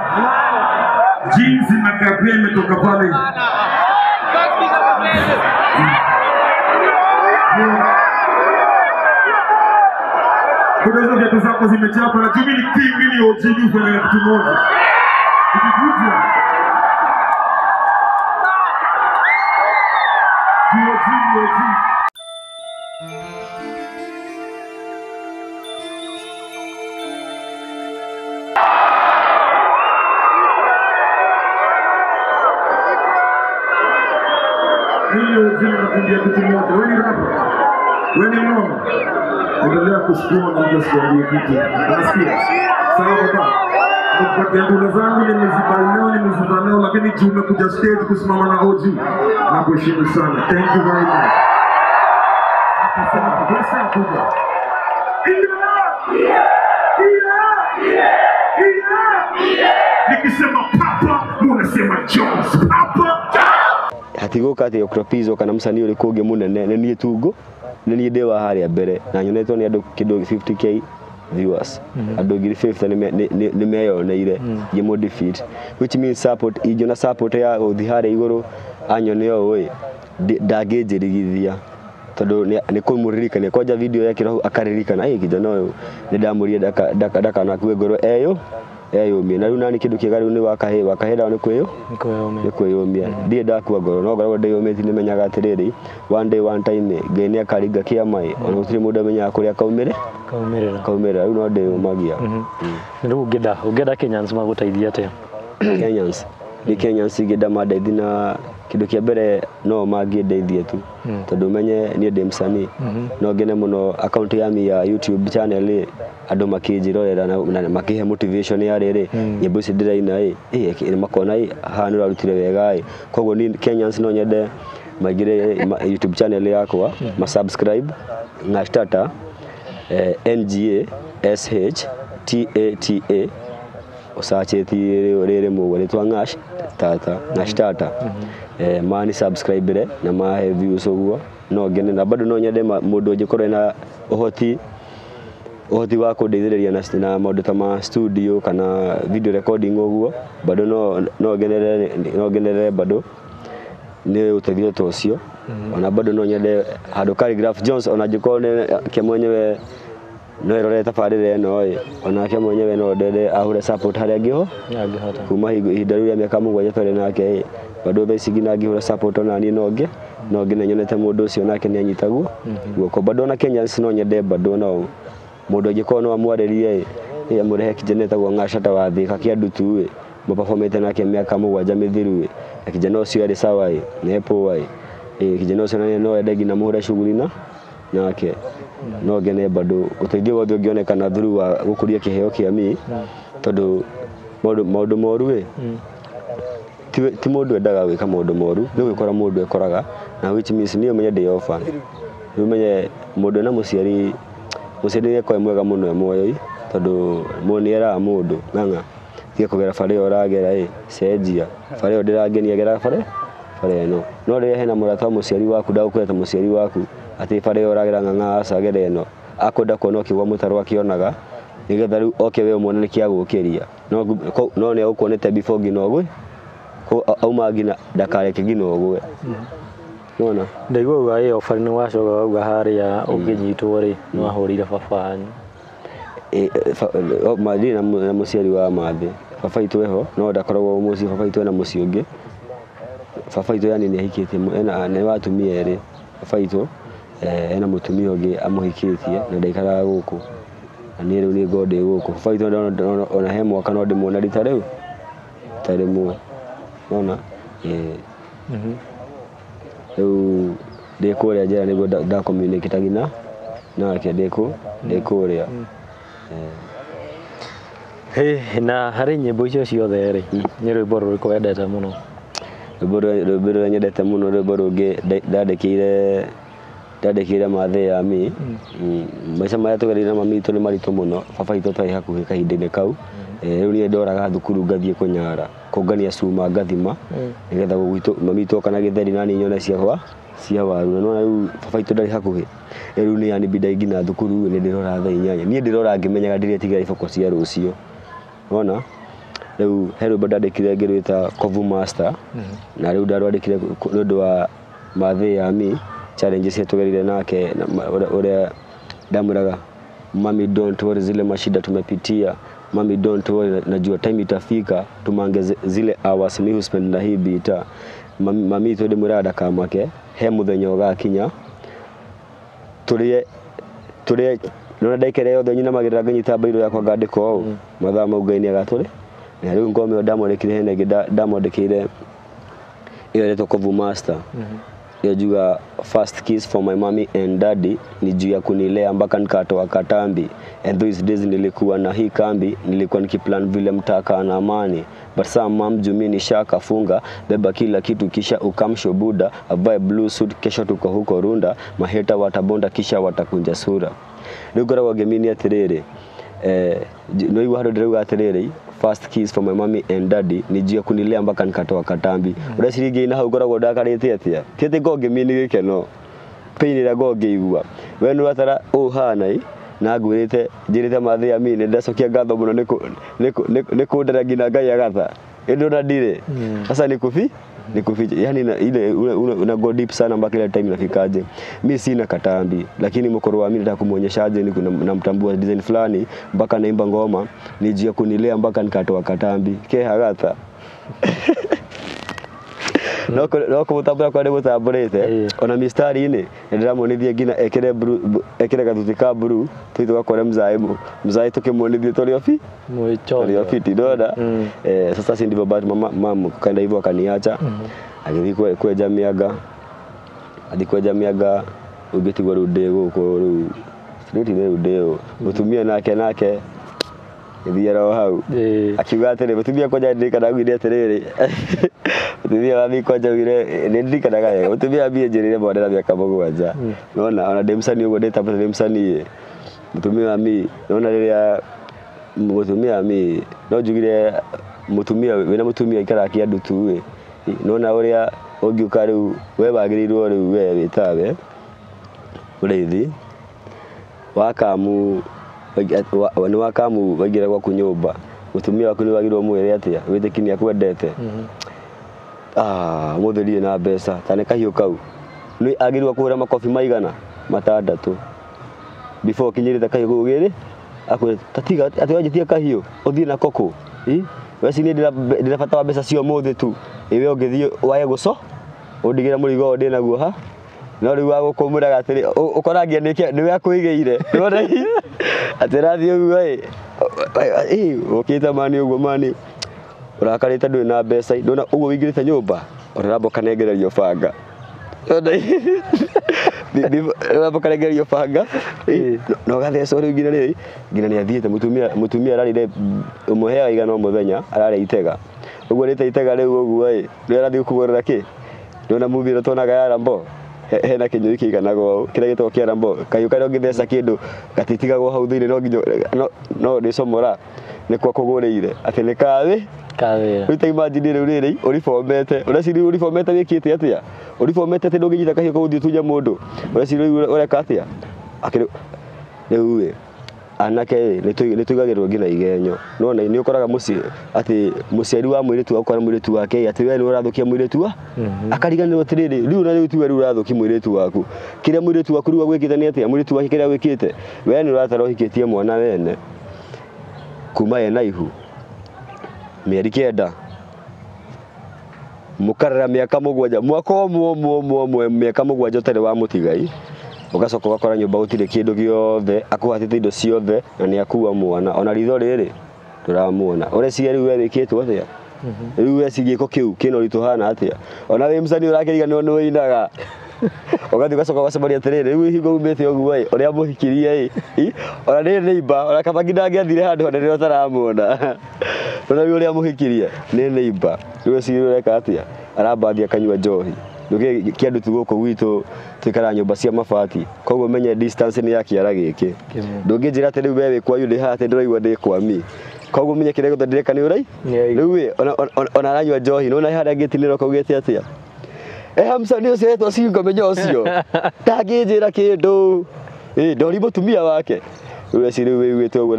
Jeans inakaa pia imetoka pale. Kuna hizo viatu zako zimechapa na mimi ni king, mimi ni OG, mimi hufanya kitu moja. Ukikuja OG, OG. Mimi OG nakwambia kitu moja. Wewe ni rapper. Wewe ni mnoma. Endelea kusukuma na mtu asikwambie kitu. Unasikia? Sawa baba. Nikupatia ndula zangu nimeziba leo, lakini juu umekuja stage kusimama na OG. Nakuheshimu sana. Thank you very much. Asante kuja. Nikisema papa, unasema Jones. Papa. Hatigoka ati Octopizzo kana msanii uriku ungi munene ni nie tungu ni nie ndi wa haria mbere na nyonetwo ni andu kindu 50k viewers andu 50,000 ni meyoneire ngĩmũ defeat, which means support ingĩona support ya gũthiĩ harĩa igũrũ anyone ũũ ĩ ndangĩnjĩrigithia tondu nĩ kũmũririkania kwanja video yekĩrwo hau akaririkana ĩ kijana ũyũ nĩ ndamũria ndakanakue ngoro eyo eyũmie na rĩu nani kĩndũ kĩega rĩu nĩ wakahĩ dawa nĩ kwĩyũmia ndirĩ ndakua ngoro no ngoragwo ndĩyũmĩtie nĩmenyaga atĩrĩrĩ one day one time Ngai nĩ akaringa kĩama ĩ ona gũtirĩ mũndũ amenyaga kũrĩa kaumĩrĩra rĩu no ndĩyũmagia. Rĩu ũngĩenda Kenyans magũteithie atĩa? Kenyans ni Kenyans ingĩenda mandeithie na kĩndũ kĩa mbere no mangĩndeithie tu tondũ menye niĩ ndĩ msanii no ngene mũno account ya mi ya YouTube channel ĩ andũ makĩnjĩrorera na makĩhe motivation ya rĩrĩ nyĩmbo ici ndĩraina ĩ makona ĩ haha nĩ ũrarutire wega ĩ koguo ni Kenyans no nyende maingĩre YouTube channel yakwa ma subscribe Ngashtata NGASHTATA usachetie rĩrĩ mũguo rĩtwa Ngash Tata Ngashtata mani subscribe na mahe views ũguo no ngene na bado no nyende mũndũ ũngĩkorwo na ũhoti wa kũndeithĩrĩria na maũndũ ta ma studio kana video recording ũguo bado no ngenere bado nĩ ũteithio ta ũcio ona bado no nyende handũ Khaligraph Jones ona angĩkorwo ke mwenyewe no erore tabarĩra ĩno ĩ onake mwenyewe no ndende ahũre support harĩa angĩhota kuma ihinda rĩu rĩa mĩaka 7 twarĩ nake ĩ bado thaa ici nginya angĩhũra support ona niĩ no ngene nyonete mũndũ ũcio nake nĩ anyitagwo guoko bado ona Kenyans no nyende bado no mũndũ angĩkorwo no amwarĩrie ĩ amũrehe kijana etagwo Ng'ashata wa Thika Kĩandutu ĩ mũperformĩte nake mĩaka 7 mĩthiru ĩ na kijana ũcio arĩ sawa ĩ nĩ poa ĩ kijana ũcio no ende nginya mũhũre shughuli na nake no ngene bado ũteithio wothe ũngĩonekana through wa gũkũria kĩheo kĩa mi tondũ maũndũ moru ĩ ti mũndũ endaga gwĩka maũndũ moru nĩ gwĩkora mũndũ ekoraga na which means niĩ ũmenye ndĩ orphan rĩu ũmenye mũndũ ena mũciari nĩ akoragwo mwega mũno e muoyo tondũ mũndũ nĩ eraga mũndũ ng'ang'a Tiga kũgera bara ĩyo ũragera ĩ cenjia bara ĩyo ndĩrangenia gera bara ĩno. No rĩrĩa hena mũrata wa mũciari waku ndagũkwĩra ta mũciari waku atĩ bara ĩyo ũragera ng'ang'a aca gera ĩno, akwenda kuona ũkĩgwa mũtaro akĩonaga nĩgetha rĩu oke we ũmuone nĩkĩ agũkĩria. No nĩ agũkuonete before nginya ũgwe, auma nginya ndakareke nginya ũgwe. Nĩwona? Ndaigua uga ĩyo bara nĩ wacoka wauga harĩa ũkĩnyitwo rĩ nĩ wahũrire baba wanyu. Ndirĩ na mũciari wa mathĩ. Baba witũ eho no ndakoragwo mũciĩ, baba witũ ena mũciĩ ũngĩ. Baba witũ yani nĩ ahikĩtie, ena nĩ wa atumia erĩ. Baba witũ ena mũtumia ũngĩ amũhikĩtie na ndaikaraga gũkũ. Na niĩ rĩu nĩ ngoragwo ndĩ gũkũ. Baba witũ ona he mwaka no ndĩmuone rita rĩu ta rĩmwe. Nĩwona? Rĩu ndĩ kũrĩa njera nĩguo nda communicate nginya nake ndĩ kũrĩa. Na harĩ nyĩmbo icio ciothe rĩ, nĩ rwĩmbo rũrĩkũ wendete mũno? Rwĩmbo rũrĩa nyendete mũno rwĩmbo rũngĩ ndandĩkĩire mathĩ ya mi. Maica marĩa tũgereire na mami witũ nĩ maritũ mũno. Baba witũ atarĩ hakuhĩ kahinda-inĩ kau. Rĩu niĩ ndoraga thukuru ngathiĩ kũnyara, kũngania cuma ngathima nĩgetha gwitũ mami witũ oka na gĩtheri nani nyone cia waru. Na nĩwona rĩu baba witũ ndarĩ hakuhĩ. Rĩu nĩ yanibida nginya thukuru nĩ ndĩrora thaa 8. Niĩ ndĩrora ngĩmenyaga ndĩretigĩra iboko cia rũciũ. Nĩwona? Rĩu he rwĩmbo ndandĩkire ngĩrwĩta Kovu Master. Na rĩu ndarwandĩkire nĩ ũndũ wa mathĩ ya mi challenges cia tugereire nake ũrĩa ndamwĩraga mami don't worry zile mashida tumepitia, mami don't worry najua time itafika tumange zile hours mi huspend na hii bita. Mami witũ ndĩmwĩraga ndakamake, he mũthenya ũgakinya tũrĩe nĩwona ndagĩka ĩrĩa yothe nyinamagĩrĩra nganyita mbairũ yakwa ngandĩka ũũ mathaa mau Ngai nĩagatũrĩ. Na rĩu ngoma ĩyo ndamwandĩkire hena ĩngĩ ndamwandĩkĩire ĩyo ĩretwo Kovu Master. Hiyo juga first kiss for my mommy and daddy ni juu ya kunilea mpaka nikatoa katambi, and those days nilikuwa na hii kambi, nilikuwa nikiplan vile mtaka na amani, but saa mam juu mimi nishakafunga beba kila kitu kisha ukamsho buda avae blue suit, kesho tuko huko Runda, maheta watabonda kisha watakunja sura. Rĩu ngoragwo ngĩmini atĩrĩrĩ, no igua handũ ndĩrauga atĩrĩrĩ first kiss for my mommy and daddy ni juu ya kunilea mpaka nikatoa katambi. Ũreciria ngĩina hau ngoragwo ndakarĩte atĩa? Ti atĩ ngoragwo ngĩmini gĩkeno, pain ĩrĩa ngoragwo ngĩigua. We nĩ ũratara ũũ hana ĩ, na ngwĩrĩte njĩrĩte mathĩ ya mi nĩ ndacokia ngatho mũno nĩ kũndera nginya Ngai agatha. Ĩndĩ ona ndirĩ. Sasa ni kuficha. Yani ile una go deep sana mpaka ile time inafikaje. Mi sina katambi, lakini mkoro wa mimi nataka kumuonyeshaje ni namtambua design fulani mpaka naimba ngoma ni juu ya kunilea mpaka nikatoa katambi. Ke hagatha. No kumutambura kwa ndimutambũrĩte ona mistari-inĩ nĩndĩramuonithia nginya ekĩre ekĩre gathuti ka blue tũthiĩ tũgakore mzae tũkĩmuonithia tũrĩ obi tũrĩ ofiti ndona. Sasa si ndivyo, but mama mamu kaenda hivyo akaniacha. Agĩthiĩ kwenja mĩanga, athiĩ kwenja mĩanga ũngĩtigwo rĩu ndĩ gũkũ rĩu straight rĩu ndĩ mũtumia nake gĩthiĩ oro hau akiuga atĩrĩ mũtumia kwanja ndirikanaga augire atĩrĩrĩ mũtumia wa kwanja augire nĩ ndirikanaga wega mũtumia wa njĩrĩire mwana na mĩaka 7. Nĩwona ona ndĩ mũcanii ũguo ndĩtambũte ndĩ mũcanii mũtumia wa mi nĩwona rĩrĩa mũtumia wa mi no njugire mũtumia wĩna mũtumia aikaraga kĩandũ tu ĩ nĩwona ũrĩa ũngiũka rĩu we wagĩrĩirwo rĩu we wĩtawe mũrĩithi wakamu nĩ wakamu waingĩra gwaku nyũmba mũtumia waku nĩ wagĩrĩirwo mwĩre atĩa wĩtĩki nĩ akwendete mũthĩ ndirĩ na mbeca ta nĩ kahiũ kau nĩ agĩrĩirwo kũhũra makobi maigana 6 before ũkinyĩrĩte kahiũ kau gĩrĩ akwĩre tatiga atĩ wanjĩtie kahiũ ũthiĩ nako kũ we si niĩ ndĩna bata wa mbeca cia ũmũthĩ tu ĩwe ũngĩthiĩ wae gũco ũndigĩre mũrigo ũyũ ndĩnaguo ha no rĩu wagũkũmũraga atĩrĩ ũkorangia nĩwe akũigĩire nĩwona atĩ rathiĩ ũguo ĩ ũkĩte mani ũguo mani ũrakarĩte ndũrĩ na mbeca ndona ũguo wĩingĩrĩte nyũmba ũraramba ũkanengererio banga ũraramba ũkanengererio banga na ũgathecwo rĩu nginya rĩrĩ nginya nĩ athiĩte mũtumia ararĩire ũmũheaga igana o mũthenya ararĩa itega ũguo arĩte itega rĩu ũguo ĩ rĩu arathiĩ kũgũrĩra kĩ ndona movie ĩrĩa tuonaga ya Rambo hena kĩnyũi kĩiganagwo ũũ kĩrĩa gĩtagwo kĩa Rambo kahiũ karĩa ũngĩtheca kĩndũ gatitigagwo hau thĩinĩ no nginya no ndĩcomora nĩ kwa kũgũrĩire atĩ nĩ kawĩ Kawĩra. rĩu ta imagine rĩu rĩrĩ ũribomete ũreciria ũribomete wĩkĩte atĩa ũribomete atĩ ndũngĩnyita kahiũ kau ũthiĩ ũtunye mũndũ ũreciria rĩu ũreka atĩa akĩrĩ rĩu ĩ anake ĩ nĩ tũigagĩrwo nginya igenyo nona nĩ ũkoraga mũciĩ atĩ mũciari wa mũirĩtu akora mũirĩtu wake ĩ, atĩ we nĩ ũrathũkia mũirĩtu wa akariganĩrwo atĩrĩrĩ rĩu na rĩu tiwe rĩu ũrathũkia mũirĩtu waku kĩrĩa mũirĩtu waku rĩu agwĩkĩte nĩ atĩa mũirĩtu wake kĩrĩa agwĩkĩte we nĩ ũratara ũhikĩtie mwana wene kuma ena ihu mĩeri 9 mũkarera mĩaka 7 mwaka ũmwe ũmwe ũmwe ũmwe mĩaka 7 ũtarĩ wa mũtigai ũgacoka ũgakora nyũmba gũtirĩ kĩndũ gĩothe akũhatĩte indo ciothe na nĩ akua mwana ona ritho rĩrĩ ndũramuona ũreciria rĩu we wĩkĩtwo atĩa rĩu weciria gĩko kĩu kĩna ũritũ hana atĩa ona wĩ mũcani ũrakĩriganĩrwo nĩ wĩinaga ũgathiĩ ũgacoka ũgacemania atĩrĩrĩ rĩu hingo umĩte ũguo ĩ ũrĩa mũhikirie ĩ ona nĩ neighbor ona kaba nginya angĩathire handũ hanene ũtaramuona ona rĩu ũrĩa mũhikirie nĩ neighbor rĩu weciria ũreka atĩa arambathia akanyua njohi nduge kĩandu tu gũkũ gwitũ twikaraga nyũmba cia mabati koguo menye distance nĩ ya kĩara gĩkĩ ndũngĩnjĩra atĩ rĩu we wĩ kwanyu ndĩ haha atĩ ndĩraigua ndĩ kwami koguo menye kĩrĩa gĩothe ndĩreka nĩ ũrai rĩu ĩ ona aranyua njohi nĩwona harĩa ngĩtinĩra ũkaugĩte atĩa Hamsa nĩ ũcio etwo cingo menya ũcio ndangĩnjĩra kĩndũ ĩ ndori mũtumia wake rĩu eci rĩu wĩiguĩte ũguo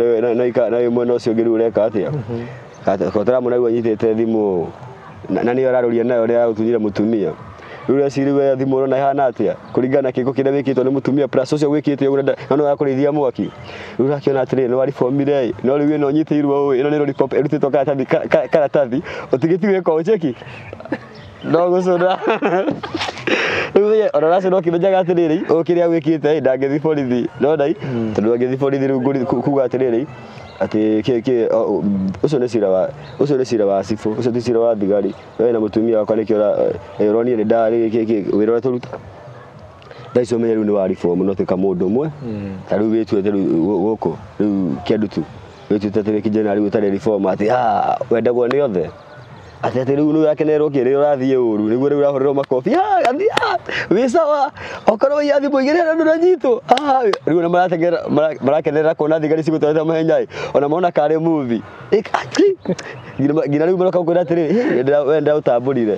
na wĩ mwena ũcio ũngĩ rĩu ũreka atĩa kotaramuona rĩu anyitĩte thimũ na nĩyo ararũria nayo ũrĩa aragũtunyire mũtumia rĩu eci rĩu we thimũ ũrona ĩhana atĩa kũringana na kĩko kĩrĩa wĩkĩtwo nĩ mũtumia plus ũcio wĩkĩte ũguo na no arakũrĩithia mwaki rĩu ũrakĩona atĩrĩrĩ nĩ waribomire ĩ no rĩu ĩno ũnyitĩirwo ũũ ĩno nĩ lollipop ĩrutĩtwo karatathi karatathi ũtigĩti gwĩka ũcheki no gũcũna rĩu ona ũracũna ũkĩmenyaga atĩrĩrĩ ũyũ kĩrĩa gwĩkĩte ĩ ndangĩthiĩ borithi nona ĩ tondũ angĩthiĩ borithi rĩu kuga atĩrĩrĩ atĩ kĩ ũcio nĩ cira wa ũcio nĩ cira wa cibũ ũcio ti cira wa thigari we na mũtumia wakwa nĩkĩo ũronire nĩ ndarĩ kĩ wĩra ũrĩa tũruta thaa icio ũmenye rĩu nĩ wa reform no tuĩka mũndũ ũmwe ta rĩu wĩtuĩte rĩu gũkũ rĩu kĩandu tu wĩtuĩte atĩ wĩ kijana rĩu ũtarĩ reform atĩ wendagwo nĩ othe atĩ atĩ rĩu nĩ ũrakenerwo kĩ rĩrĩa ũrathiĩ ũru nĩguo rĩu ũrahũrĩrwo makobi wĩ sawa okorwo waiya thimũ igĩrĩ na ndũranyitwo rĩu ona marakenerera kuona thigari cigũtwarĩte mahenya ĩ ona mona karĩ movie nginya rĩu maroka gũkwĩra atĩrĩrĩ we ndĩraũtambũrire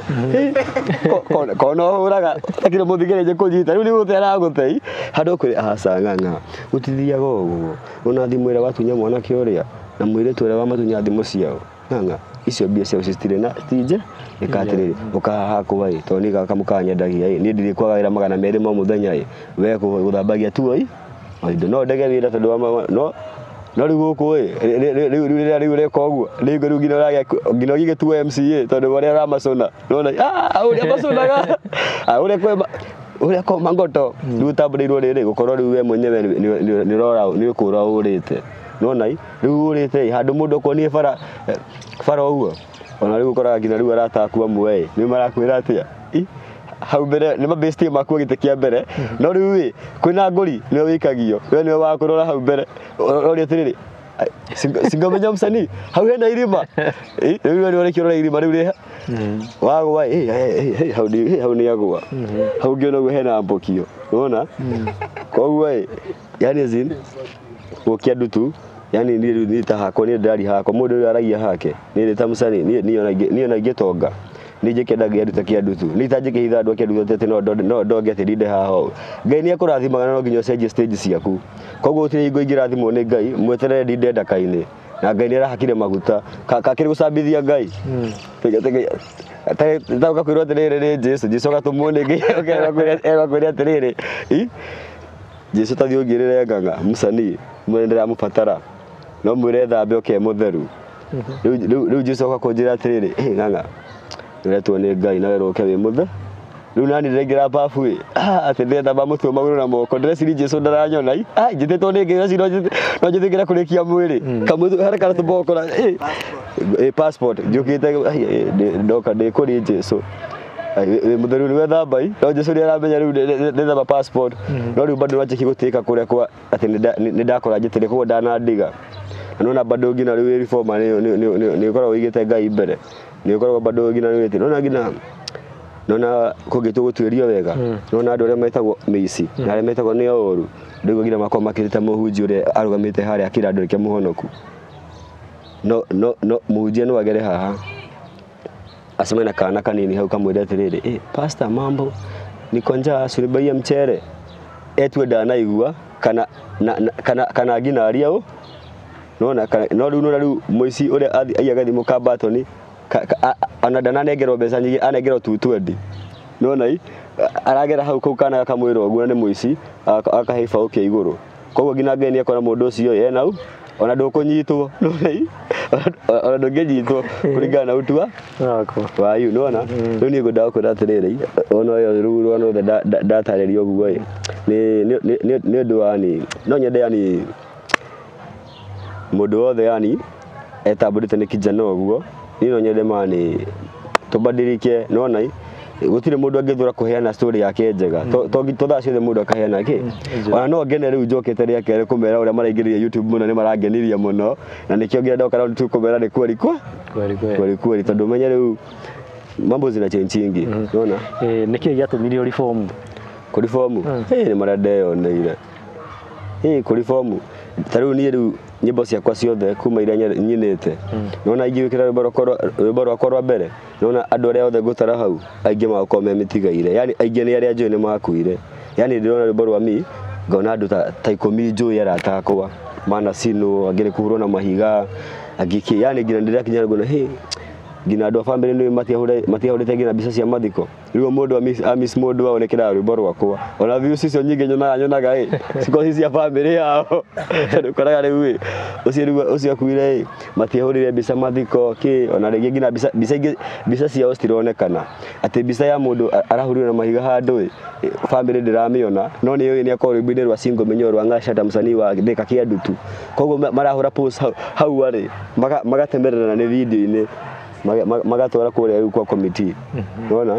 kona ũhũraga ũtakĩrĩ mũthigari kũnyita rĩu nĩ gũte aragũtei handũ ũkwĩre aca ng'ang'a gũtithiaga ũguo ona thimũ ĩrĩa watunya mwanake ũrĩa na mũirĩtu ũrĩa wamatunya thimũ ciao ng'ang'a icio mbia ciao citirĩ na tinje ĩka atĩrĩrĩ ũkahaha hakwa ĩ tondũ niĩ gaka mũkanyendagia ĩ niĩ ndirĩ kwaga wĩra 200 ma mũthenya ĩ we gũthambagia tuo ĩ indo no ndege wĩra tondũ wa no no rĩu gũkũ ĩ rĩu rĩrĩa rĩu ũreka ũguo rĩu rĩu nginya ũragĩa nginya ũgĩgĩtuo MCA tondũ ũrĩa ũramacũna nĩwona ũrĩa macunaga ũrĩa kwema ũrĩa koma ngoto rĩu ũtambũrĩirwo rĩrĩ gũkorwo rĩu we mwenyewe nĩ ũrora nĩ ũkũra ũrĩte nĩwona ĩ rĩu ũrĩte ĩ handũ mũndũ okuonie bara bara ũguo ona rĩu ũkoraga nginya rĩu arata aku amwe ĩ nĩ marakwĩra atĩa hau mbere nĩ mabĩstie makuo gĩtĩ kĩa mbere no rĩu ĩ kwĩna ngũri nĩwe wĩikagio we nĩwe wa kũrora hau mbere ũroria atĩrĩrĩ singomenya msanii hau hena irima rĩu we nĩwe ũrĩkĩrora irima rĩu rĩ wagwa ĩ hau nĩ agwa hau ngĩona ũguo hena mbũkio nĩwona koguo ĩ yani as in gũkia ndutu yani niĩ rĩu niĩ ta hakwa niĩ ndĩraria hakwa mũndũ ũrĩa aragia hake niĩ ndĩ ta mũcanii niĩ ona ingĩtonga niĩ njĩke ndangĩanduta kĩandutu niĩ itanjĩkĩhitha andũ a kĩandutu atĩ no ndonge atĩ ndinde haha ũũ Ngai nĩ akũrathimaga no nginya ũcenjie stage ciaku koguo gũtirĩ hingo ingĩrathimwo nĩ Ngai mweterere ndinde ndaka-inĩ na Ngai nĩ arahakire maguta kakĩrĩ gũcambithia Ngai ũgakwĩrwo atĩrĩrĩ nĩ Jesũ Jesũ agatũmwo nĩ Ngai akwĩre atĩrĩrĩ Jesũ tathiĩ ũngĩrĩre ng'ang'a mũcanii mwene ndĩramũbatara no mwĩre thambe oke mũtheru rĩu Jesũ oka kũnjĩra atĩrĩrĩ ng'ang'a ũretwo nĩ Ngai nawe ũroke wĩ mũtheru rĩu nani ndĩraingĩra babu ĩ atĩ ndĩrethamba mũtwe magũrũ na moko ndĩreciria Jesũ ndaranyona njĩtĩtwo nĩ Ngai ndĩreciria no njĩtĩkĩre kũrĩkia mwĩrĩ harĩ karatũboko passport njũkĩte ndoka ndĩ kũrĩ Jesũ wĩ mũtheru nĩwe thambai no Jesũ nĩ aramenya rĩu ndĩthamba passport no rĩu bado wanjĩki gũtĩka kũrĩa kwa atĩ nĩ ndakora njĩtĩre koguo ndanandiga na nona bado nginya rĩu reformer nĩ ũkoragwo ũigĩte Ngai mbere nĩ ũkoragwo bado nginya rĩu nona nginya nona kũngĩtua gũtuĩrio wega nona andũ arĩa metagwo mĩici na arĩa metagwo nĩ oru rĩu nginya makorwo makĩrĩte mũhunjia ũrĩa arũgamĩte harĩa akĩra andũ reke mũhonoku no no no mũhunjia no agere haha acemanie na kana kanini hau kamwĩre atĩrĩrĩ, pastor, mambo, niko njaa, sunibaie mchere. Etue ndanaigua kana kana kana ngina aria ũ nona no rĩu nona rĩu mũici ũrĩa aiyaga thimũ ka batoni ona ndananengerwo mbeca nyingĩ, anengerwo 220 nona i aragera hau kau kana gakamwĩra ũguo na nĩ mũici akahe ibaũ kĩa igũrũ. Koguo nginya Ngai nĩekora mũndũ ũcio ena u ona ndũkũnyitwo nona i ona ndũngĩnyitwo kũringana na utua wayu nona. Rĩu niĩ ngwendaga kwĩra atĩrĩrĩ, ona ũyũ rĩu rwano rwothe ndatarĩria ũguo ĩ nĩ ũndũ wa ni no nyende yani mũndũ wothe yani etambũrĩte nĩ kijana ũguo, niĩ no nyende mani tũbadilike nona i gũtirĩ mũndũ angĩthũra kũheana story yake njega to thaa ciothe mũndũ akaheana kĩ. Ona no ngene rĩu njũkĩte rĩa kerĩ kũmera ũrĩa maraingĩrire YouTube mũno, nĩ marangenirie mũno na nĩkĩo nginya ndoka round 2 kũmera nĩ kweli kweli kweli kweli, tondũ menye rĩu mambo zina change nona. Nĩkĩĩ gĩatũmire ũribomu? Kũribomu nĩ marĩa ndeyoneire. Kũribomu ta rĩu niĩ rĩu nyĩmbo ciakwa ciothe kuma iria nyinĩte nona ingĩgĩkĩra rwĩmbo rwakwa rwa mbere nona andũ arĩa othe ngũtara hau aingĩ magakorwo me mĩtigaire, yani aingĩ nĩ arĩa njũĩ nĩ makuire, yani ndĩrona rwĩmbo rwa mi ngona andũ ta 10 njũĩ arata akwa manacinwo, angĩ nĩ kũhũrwo na mahiga, angĩ kĩ, yani nginya ndĩrakinya ngona hĩ nginya andũ a bamĩrĩ nĩ matiahũrĩte nginya mbica cia mathiko. Rĩu mũndũ amiss mũndũ wao nĩkĩraga rwĩmbo rwakwa ona views icio nyingĩ nyonaga ĩ cikorwo ci cia bamĩrĩ yao tondũ ũkoraga rĩu ĩ ũcio rĩu ũcio akuire ĩ matiahũrire mbica mathiko kĩ, ona rĩngĩ nginya mbica ingĩ mbica ciao citironekana, atĩ mbica ya mũndũ arahũrirwo na mahiga handũ ĩ bamĩrĩ ndĩramĩona no nĩ yũĩ nĩ akorwo rwĩmbo-inĩ rwa single menyo rwa Ng'aca msanii wa Thika Kĩandutu, koguo marahũra post hau arĩ magatemererana nĩ video-inĩ magatwara kũrĩa rĩu kwa committee nona.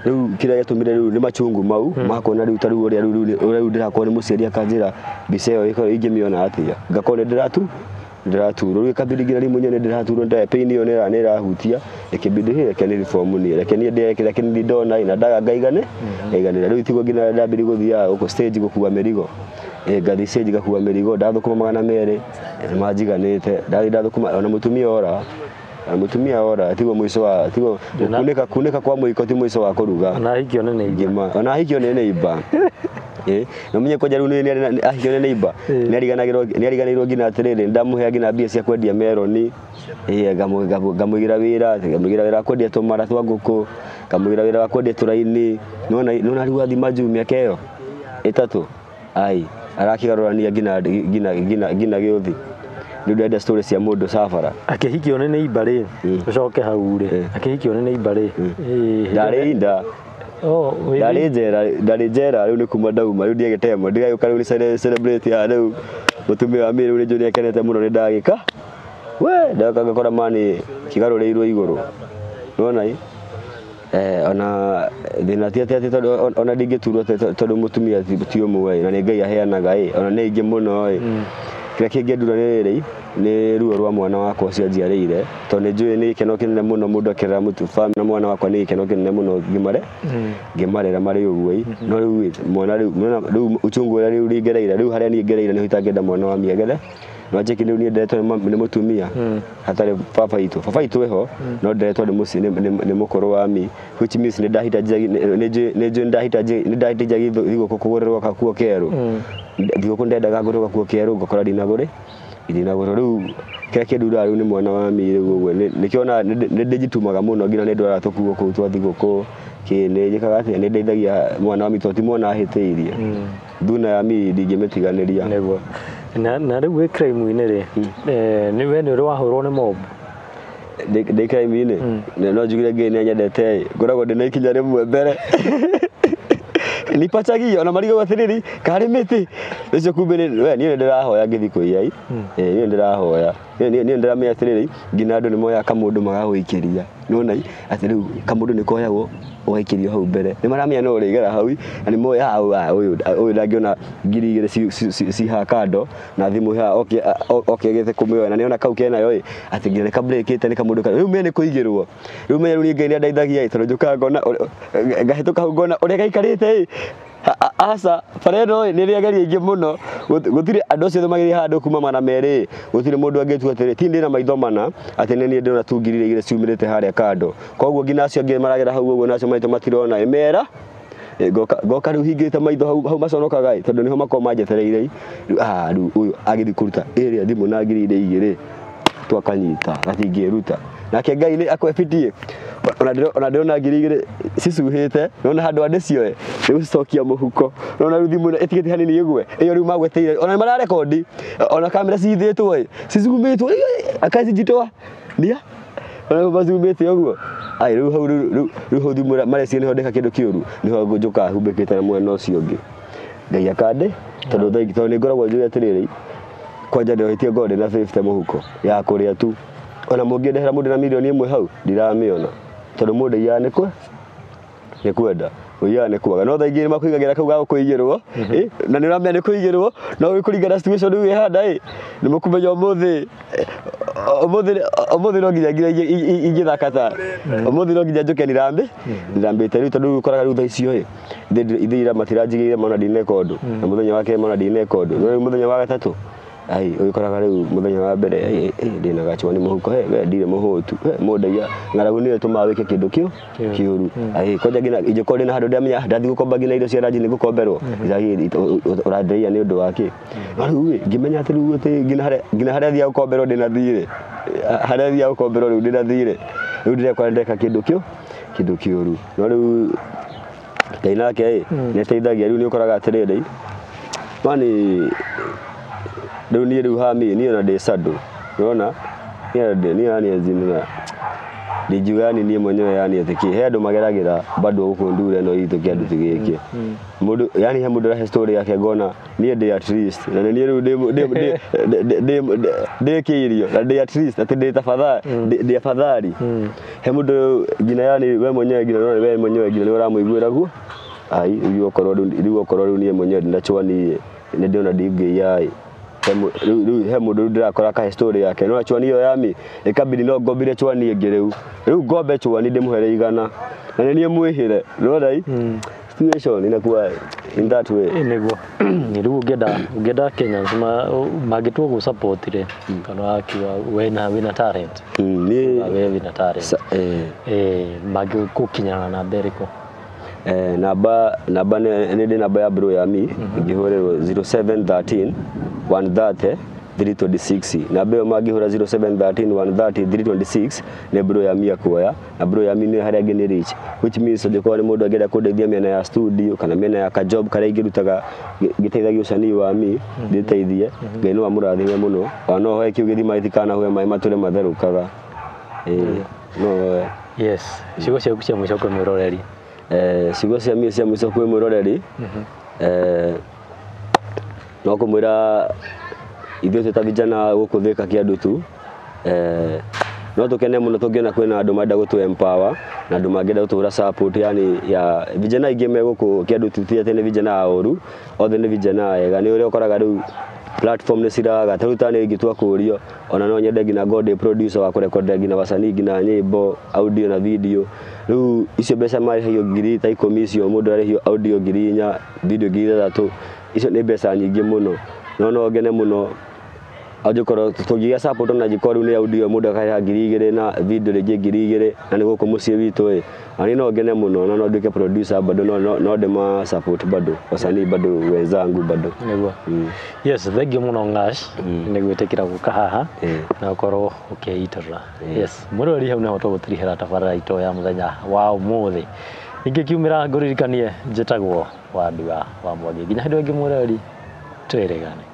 Rĩu kĩrĩa gĩatũmire rĩu nĩ machungu mau makona rĩu ta rĩu ũrĩa rĩu ndĩrakorwo nĩ mũciari akanjĩra mbica ĩyo ĩkorwo ingĩmĩona atĩa, ngakorwo nĩ ndĩraturwo rĩu ĩkambidi nginya rĩu mwenyewe nĩ ndĩraturwo nĩ pain ĩyo nĩ ĩrahutia ĩkĩbidi hĩ reke nĩ reform niĩ reke niĩ ndĩeke reke niĩ ndona na ndaga ngaigane ngaiganĩra. Rĩu tiguo nginya ndambĩrĩria gũthiaga gũkũ stage gũkua mĩrigo, ngathiĩ stage ngakua mĩrigo ndathũkũma 200 nĩmanjiganĩte, ndathiĩ ndathũkũma ona mũtumia ora mũtumia ora tiguo mũico wa tiguo kunĩka kwa mũiko ti mũico wa kũruga. Ona ahikio nĩ neighbor. Ona ahikio nĩ neighbor. Na menye kwanja rĩu nĩ ahikio nĩ neighbor nĩ ariganĩirwo nginya atĩrĩrĩ ndamũhea nginya mbia cia kwendia meroni, ngamũigĩra wĩra ngamũigĩra wĩra wa kwendia tũmara twa ngũkũ, ngamũigĩra wĩra wa kwendia tũraini, nona nona rĩu athiĩ majuu mĩaka ĩyo 3 ai arakĩgarũrania nginya nginya nginya nginya gĩũthi. Rĩu ndĩrenda story cia mũndũ cabara akĩhikio nĩ neighbor rĩ, ũcoke hau rĩ akĩhikio nĩ neighbor rĩ, ndarĩ inda ndarĩ njera rĩu nĩ kuma ndauma rĩu ndiagĩtemo ndigagĩũka rĩu nĩ celebrate ya rĩu mũtumia wa mĩ rĩu nĩ njũĩ nĩakenete mũno nĩ ndagĩka we ndoka ngakora mani kĩgarũrĩirwo igũrũ nona i ona thĩna ti atĩ tondũ ona ndingĩturwo tondũ mũtumia ti ũmwe na nĩ Ngai aheanaga ĩ ona nĩ aingĩ mũno ĩ kĩrĩa kĩngĩndura nĩ rĩrĩ nĩ ruo rwa mwana wakwa ũcio anjiarĩire tondũ nĩ njũĩ nĩ gĩkeno kĩnene mũno mũndũ akĩrera mũtu na mwana wakwa nĩ gĩkeno kĩnene mũno ngĩmarera marĩ ũguo ĩ no rĩu mwana rĩu uchungu ũrĩa rĩu ngereire rĩu harĩa niĩ ngereire nĩho itangĩenda mwana wa miagere no njĩki rĩu niĩ nderetwo nĩ mũtumia hatarĩ baba itũ baba itũ eho no nderetwo nĩ mũciĩ nĩ mũkũrũ wa mi which means nĩ ndahitaji nĩ ndahitaji thigũkũ kũgũrĩrwo gakuo kerũ thigũkũ ndendaga ngũrĩrwo gakuo kerũ ngakora ndinagũrĩ rĩu kĩrĩa kĩnduraga rĩu nĩ mwana wa mi rĩu ũguo nĩkĩo ona nĩ ndĩjitumaga mũno nginya nĩ ndwaraga tũkuo kũu twa thigũkũ kĩ nĩ njĩkaga atĩa nĩ ndeithagia mwana wa mi tondũ ti mwana ahĩtĩirie thuna ya mi ndingĩmĩtiganĩria nĩguo. Na rĩu wĩ crime-inĩ rĩ, nĩ we nĩ ũrĩ wahũrwo nĩ mob? Ndĩ crime-inĩ no njugire Ngai nĩ anyendete ĩ ngoragwo ndĩna ikinya rĩmwe mbere nipachagia ona marigagwo atĩrĩrĩ karĩ mĩtĩ ũcio kumbe we niĩ nĩndĩrahoya ngĩthiĩ kũiya ĩ niĩ nĩndĩrahoya niĩ nĩndĩramenya atĩrĩrĩ nginya andũ nĩmoyaga kamũndũ magagũikĩria nĩwona atĩ rĩu kamũndũ nĩkoyagwo ũgaikĩrio hau mbere nĩmaramenya no ũrĩgera hau na nĩmoĩ ũyũ ndangĩona 2,000 ci haha kando na thimũ haha oke agĩte kũmĩoya na nĩona kau kenayo ĩ atĩ nginya nĩkambrĩkĩte nĩ kamũndũ rĩu menye nĩ kũigĩrwo rĩu menye rĩu niĩ Ngai nĩandeithagia ĩ tondũ njũkaga ngona ngahĩtũka hau ngona ũrĩa gaikarĩte ĩ aca bara ĩno ĩ nĩ ĩrĩ ageria aingĩ mũno Gũtirĩ andũ acio othe magĩthiĩ handũ kuma 200 gũtirĩ mũndũ angĩtua atĩrĩ ti ndĩna maitho mana atĩ nĩ niĩ ndĩrona tu 2,000 ciumĩrĩte harĩa kando. Koguo nginya acio angĩ maragera hau ũguo nacio maitho matirona mera ngoka rĩu hingĩte maitho hau maconokaga ĩ tondũ nĩho makoragwo manjetereire. Rĩu ũyũ agĩthiĩ kũruta ĩrĩa thimũ na 2,000 twakanyita gatingĩruta. Nake Ngai nĩ akwebitie ona ndĩrona 2,000 cicuhĩte nona handũ andĩcioe nĩ gũcicokia mũhuko nona rĩu thimũ ĩtigĩte hanini ĩgwe ĩyo rĩu magweteire ona nĩ mararekondi ona kamera cihithĩtwo ĩ cicumĩtwo akacijitoa nia ona macumĩte ũguo. Ai rĩu hau rĩu hau thimũ mareciria nĩho ndeka kĩndũ kĩũru nĩho njũkaga humbĩkĩte na mwena ũcio ũngĩ. Ngai akande tondũ thaa ingĩ tondũ nĩ ngoragwo njũĩ atĩrĩrĩ kwanja ndĩrohĩtie ngorwo ndĩna 50 mũhuko ya kũrĩa tu ona mũngĩndehera mũndũ na mirioni 1 hau ndiramĩona tondũ mũndũ aiyaga nĩ kwenda ũiyaga nĩ kwaga no thaa ingĩ nĩmakũigagĩra kau ga gũkũigĩrwo na nĩ ũramenya nĩ kũigĩrwo no gũkũringana na situation rĩu ĩhana ĩ nĩ mũkũmenya ũmũthĩ ũmũthĩ no nginya ingĩthaka ta ũmũthĩ no nginya njũke nirambĩte rĩu tondũ rĩu ũkoraga rĩu thaa icio ĩ ithe ira matiranjigĩire mona ndineka ũndũ na mũthenya wa kerĩ mona ndineka ũndũ no rĩu mũthenya wa gatatũ ai ũgĩkoraga rĩu mũthenya wa mbere ndĩna gachwani mũhuko we ndirĩ mũhũtu mũndũ ng'aragu nĩyo ĩtũmaga wĩke kĩndũ kĩũru. Ai kwanja nginya ingĩkorwo ndĩna handũ ndĩramenya ndathiĩ gũkomba nginya irio cia ranji nĩ gũkomberwo ũrandeia nĩ ũndũ wa kĩ. No rĩu ĩ ngĩmenya atĩ rĩu atĩ nginya harĩa thiaga gũkomberwo ndĩna thirĩ harĩa thiaga gũkomberwo rĩu ndĩna thirĩ rĩu ndĩrekora ndeka kĩndũ kĩũru. No rĩu Ngai nake ĩ nĩ ateithagia rĩu nĩ ũkoraga atĩrĩrĩ mani rĩu niĩ rĩu hami niĩ ona ndĩ sado unaona niĩ yani zinina ndingiuga yani niĩ mwenyewe yani atĩ kĩ he andũ mageragĩra bado gũkũ ndure ĩno itũ kĩandũ gĩkĩ mũndũ yani he mũndũ ũrahe story yake ngona niĩ ndĩ at least na niĩ rĩu ndĩ kĩirio na ndĩ at least atĩ ndĩ tafadhali ndĩ afadhali he mũndũ nginya yani we mwenyewe nginya we mwenyewe nginya nĩ ũramũiguĩra guo ai rĩu okorwo rĩu niĩ mwenyewe ndinachwani nĩ ndĩona ndingĩiya rĩu he mũndũ rĩu ndĩrakora kahe story yake no chwani ĩyo yami ĩkabidi no ngombire chwani ĩngĩ rĩu ngombe chwani ndĩmũhere 100 na nĩ niĩ mwĩhĩre unaona hii situation inakuwa in that way nĩguo rĩu ũngĩenda Kenyans mangĩtua gũ support rĩ kana wakiuga wĩna talent we wĩna talent mangĩgũkinyana na namba ĩrĩkũ? Namba nĩ ndĩ namba ya bro yami ingĩhũrĩrwo 0713 130 326 namba ĩyo mangĩhũra 0713 130 326 nĩ bro yami akuoya na bro yami nĩ harĩa angĩ nĩ rich which means angĩkorwo nĩ mũndũ angĩenda kũndeithia mĩena ya studio kana mĩena ya kajob karĩa ingĩrutaga ngĩteithagia ũcanii wa mi ndĩteithie Ngai no amũrathime mũno ona no hoe kĩu gĩthima gĩtikanahuhe maĩ matũre matherũkaga no hoe. Yes, ciugo ciaku cia mũico kwĩ mwĩroreri. Ciugo cia mi cia mũico kwĩ mwĩroreri no kũmwĩra ithuĩ twĩ ta vijana gũkũ Thika kĩandũ tu no tũkene mũno tũngĩona kwĩna andũ marenda gũtũ empower na andũ mangĩenda gũtũhũra support yani ya vijana aingĩ me gũkũ kĩandũ tu ti atĩ nĩ vijana a ũru othe nĩ vijana ega nĩ ũrĩa ũkoraga rĩu platform nĩ ciraga ta rĩu ta niĩ ingĩtua kũũrio ona no nyende nginya ngorwo ndĩ producer wa kũrekodera nginya wasanii nginya nyĩmbo audio na video rĩu icio mbeca marĩhagio 10,000 icio mũndũ arĩhio audio 4,000 video 3,000 icio nĩ mbeca nyingĩ mũno no ngene mũno angĩkorwo tũngĩgĩa support ona angĩkorwo rĩu nĩ audio mũndũ akarĩha 2,000 na video rĩngĩ 2,000 na nĩ gũkũ mũciĩ witũ ĩ na niĩ no ngene mũno na no nduĩke producer bado no ndĩma support bado wasanii bado wenzangu bado nĩguo. Yes, thank you mũno Ngash nĩ gwĩtĩkĩra gũka haha na ũkorwo ũkĩitũrũra. Yes, mwĩroreri hau nĩho tũgũtirihĩra tabarĩra itũ ya mũthenya wa ũmũthĩ. Ingĩkiumĩra ngũririkanie njĩtagwo Wandua wa Mwangi nginya hĩndĩ ĩngĩ mwĩroreri twĩrĩgane.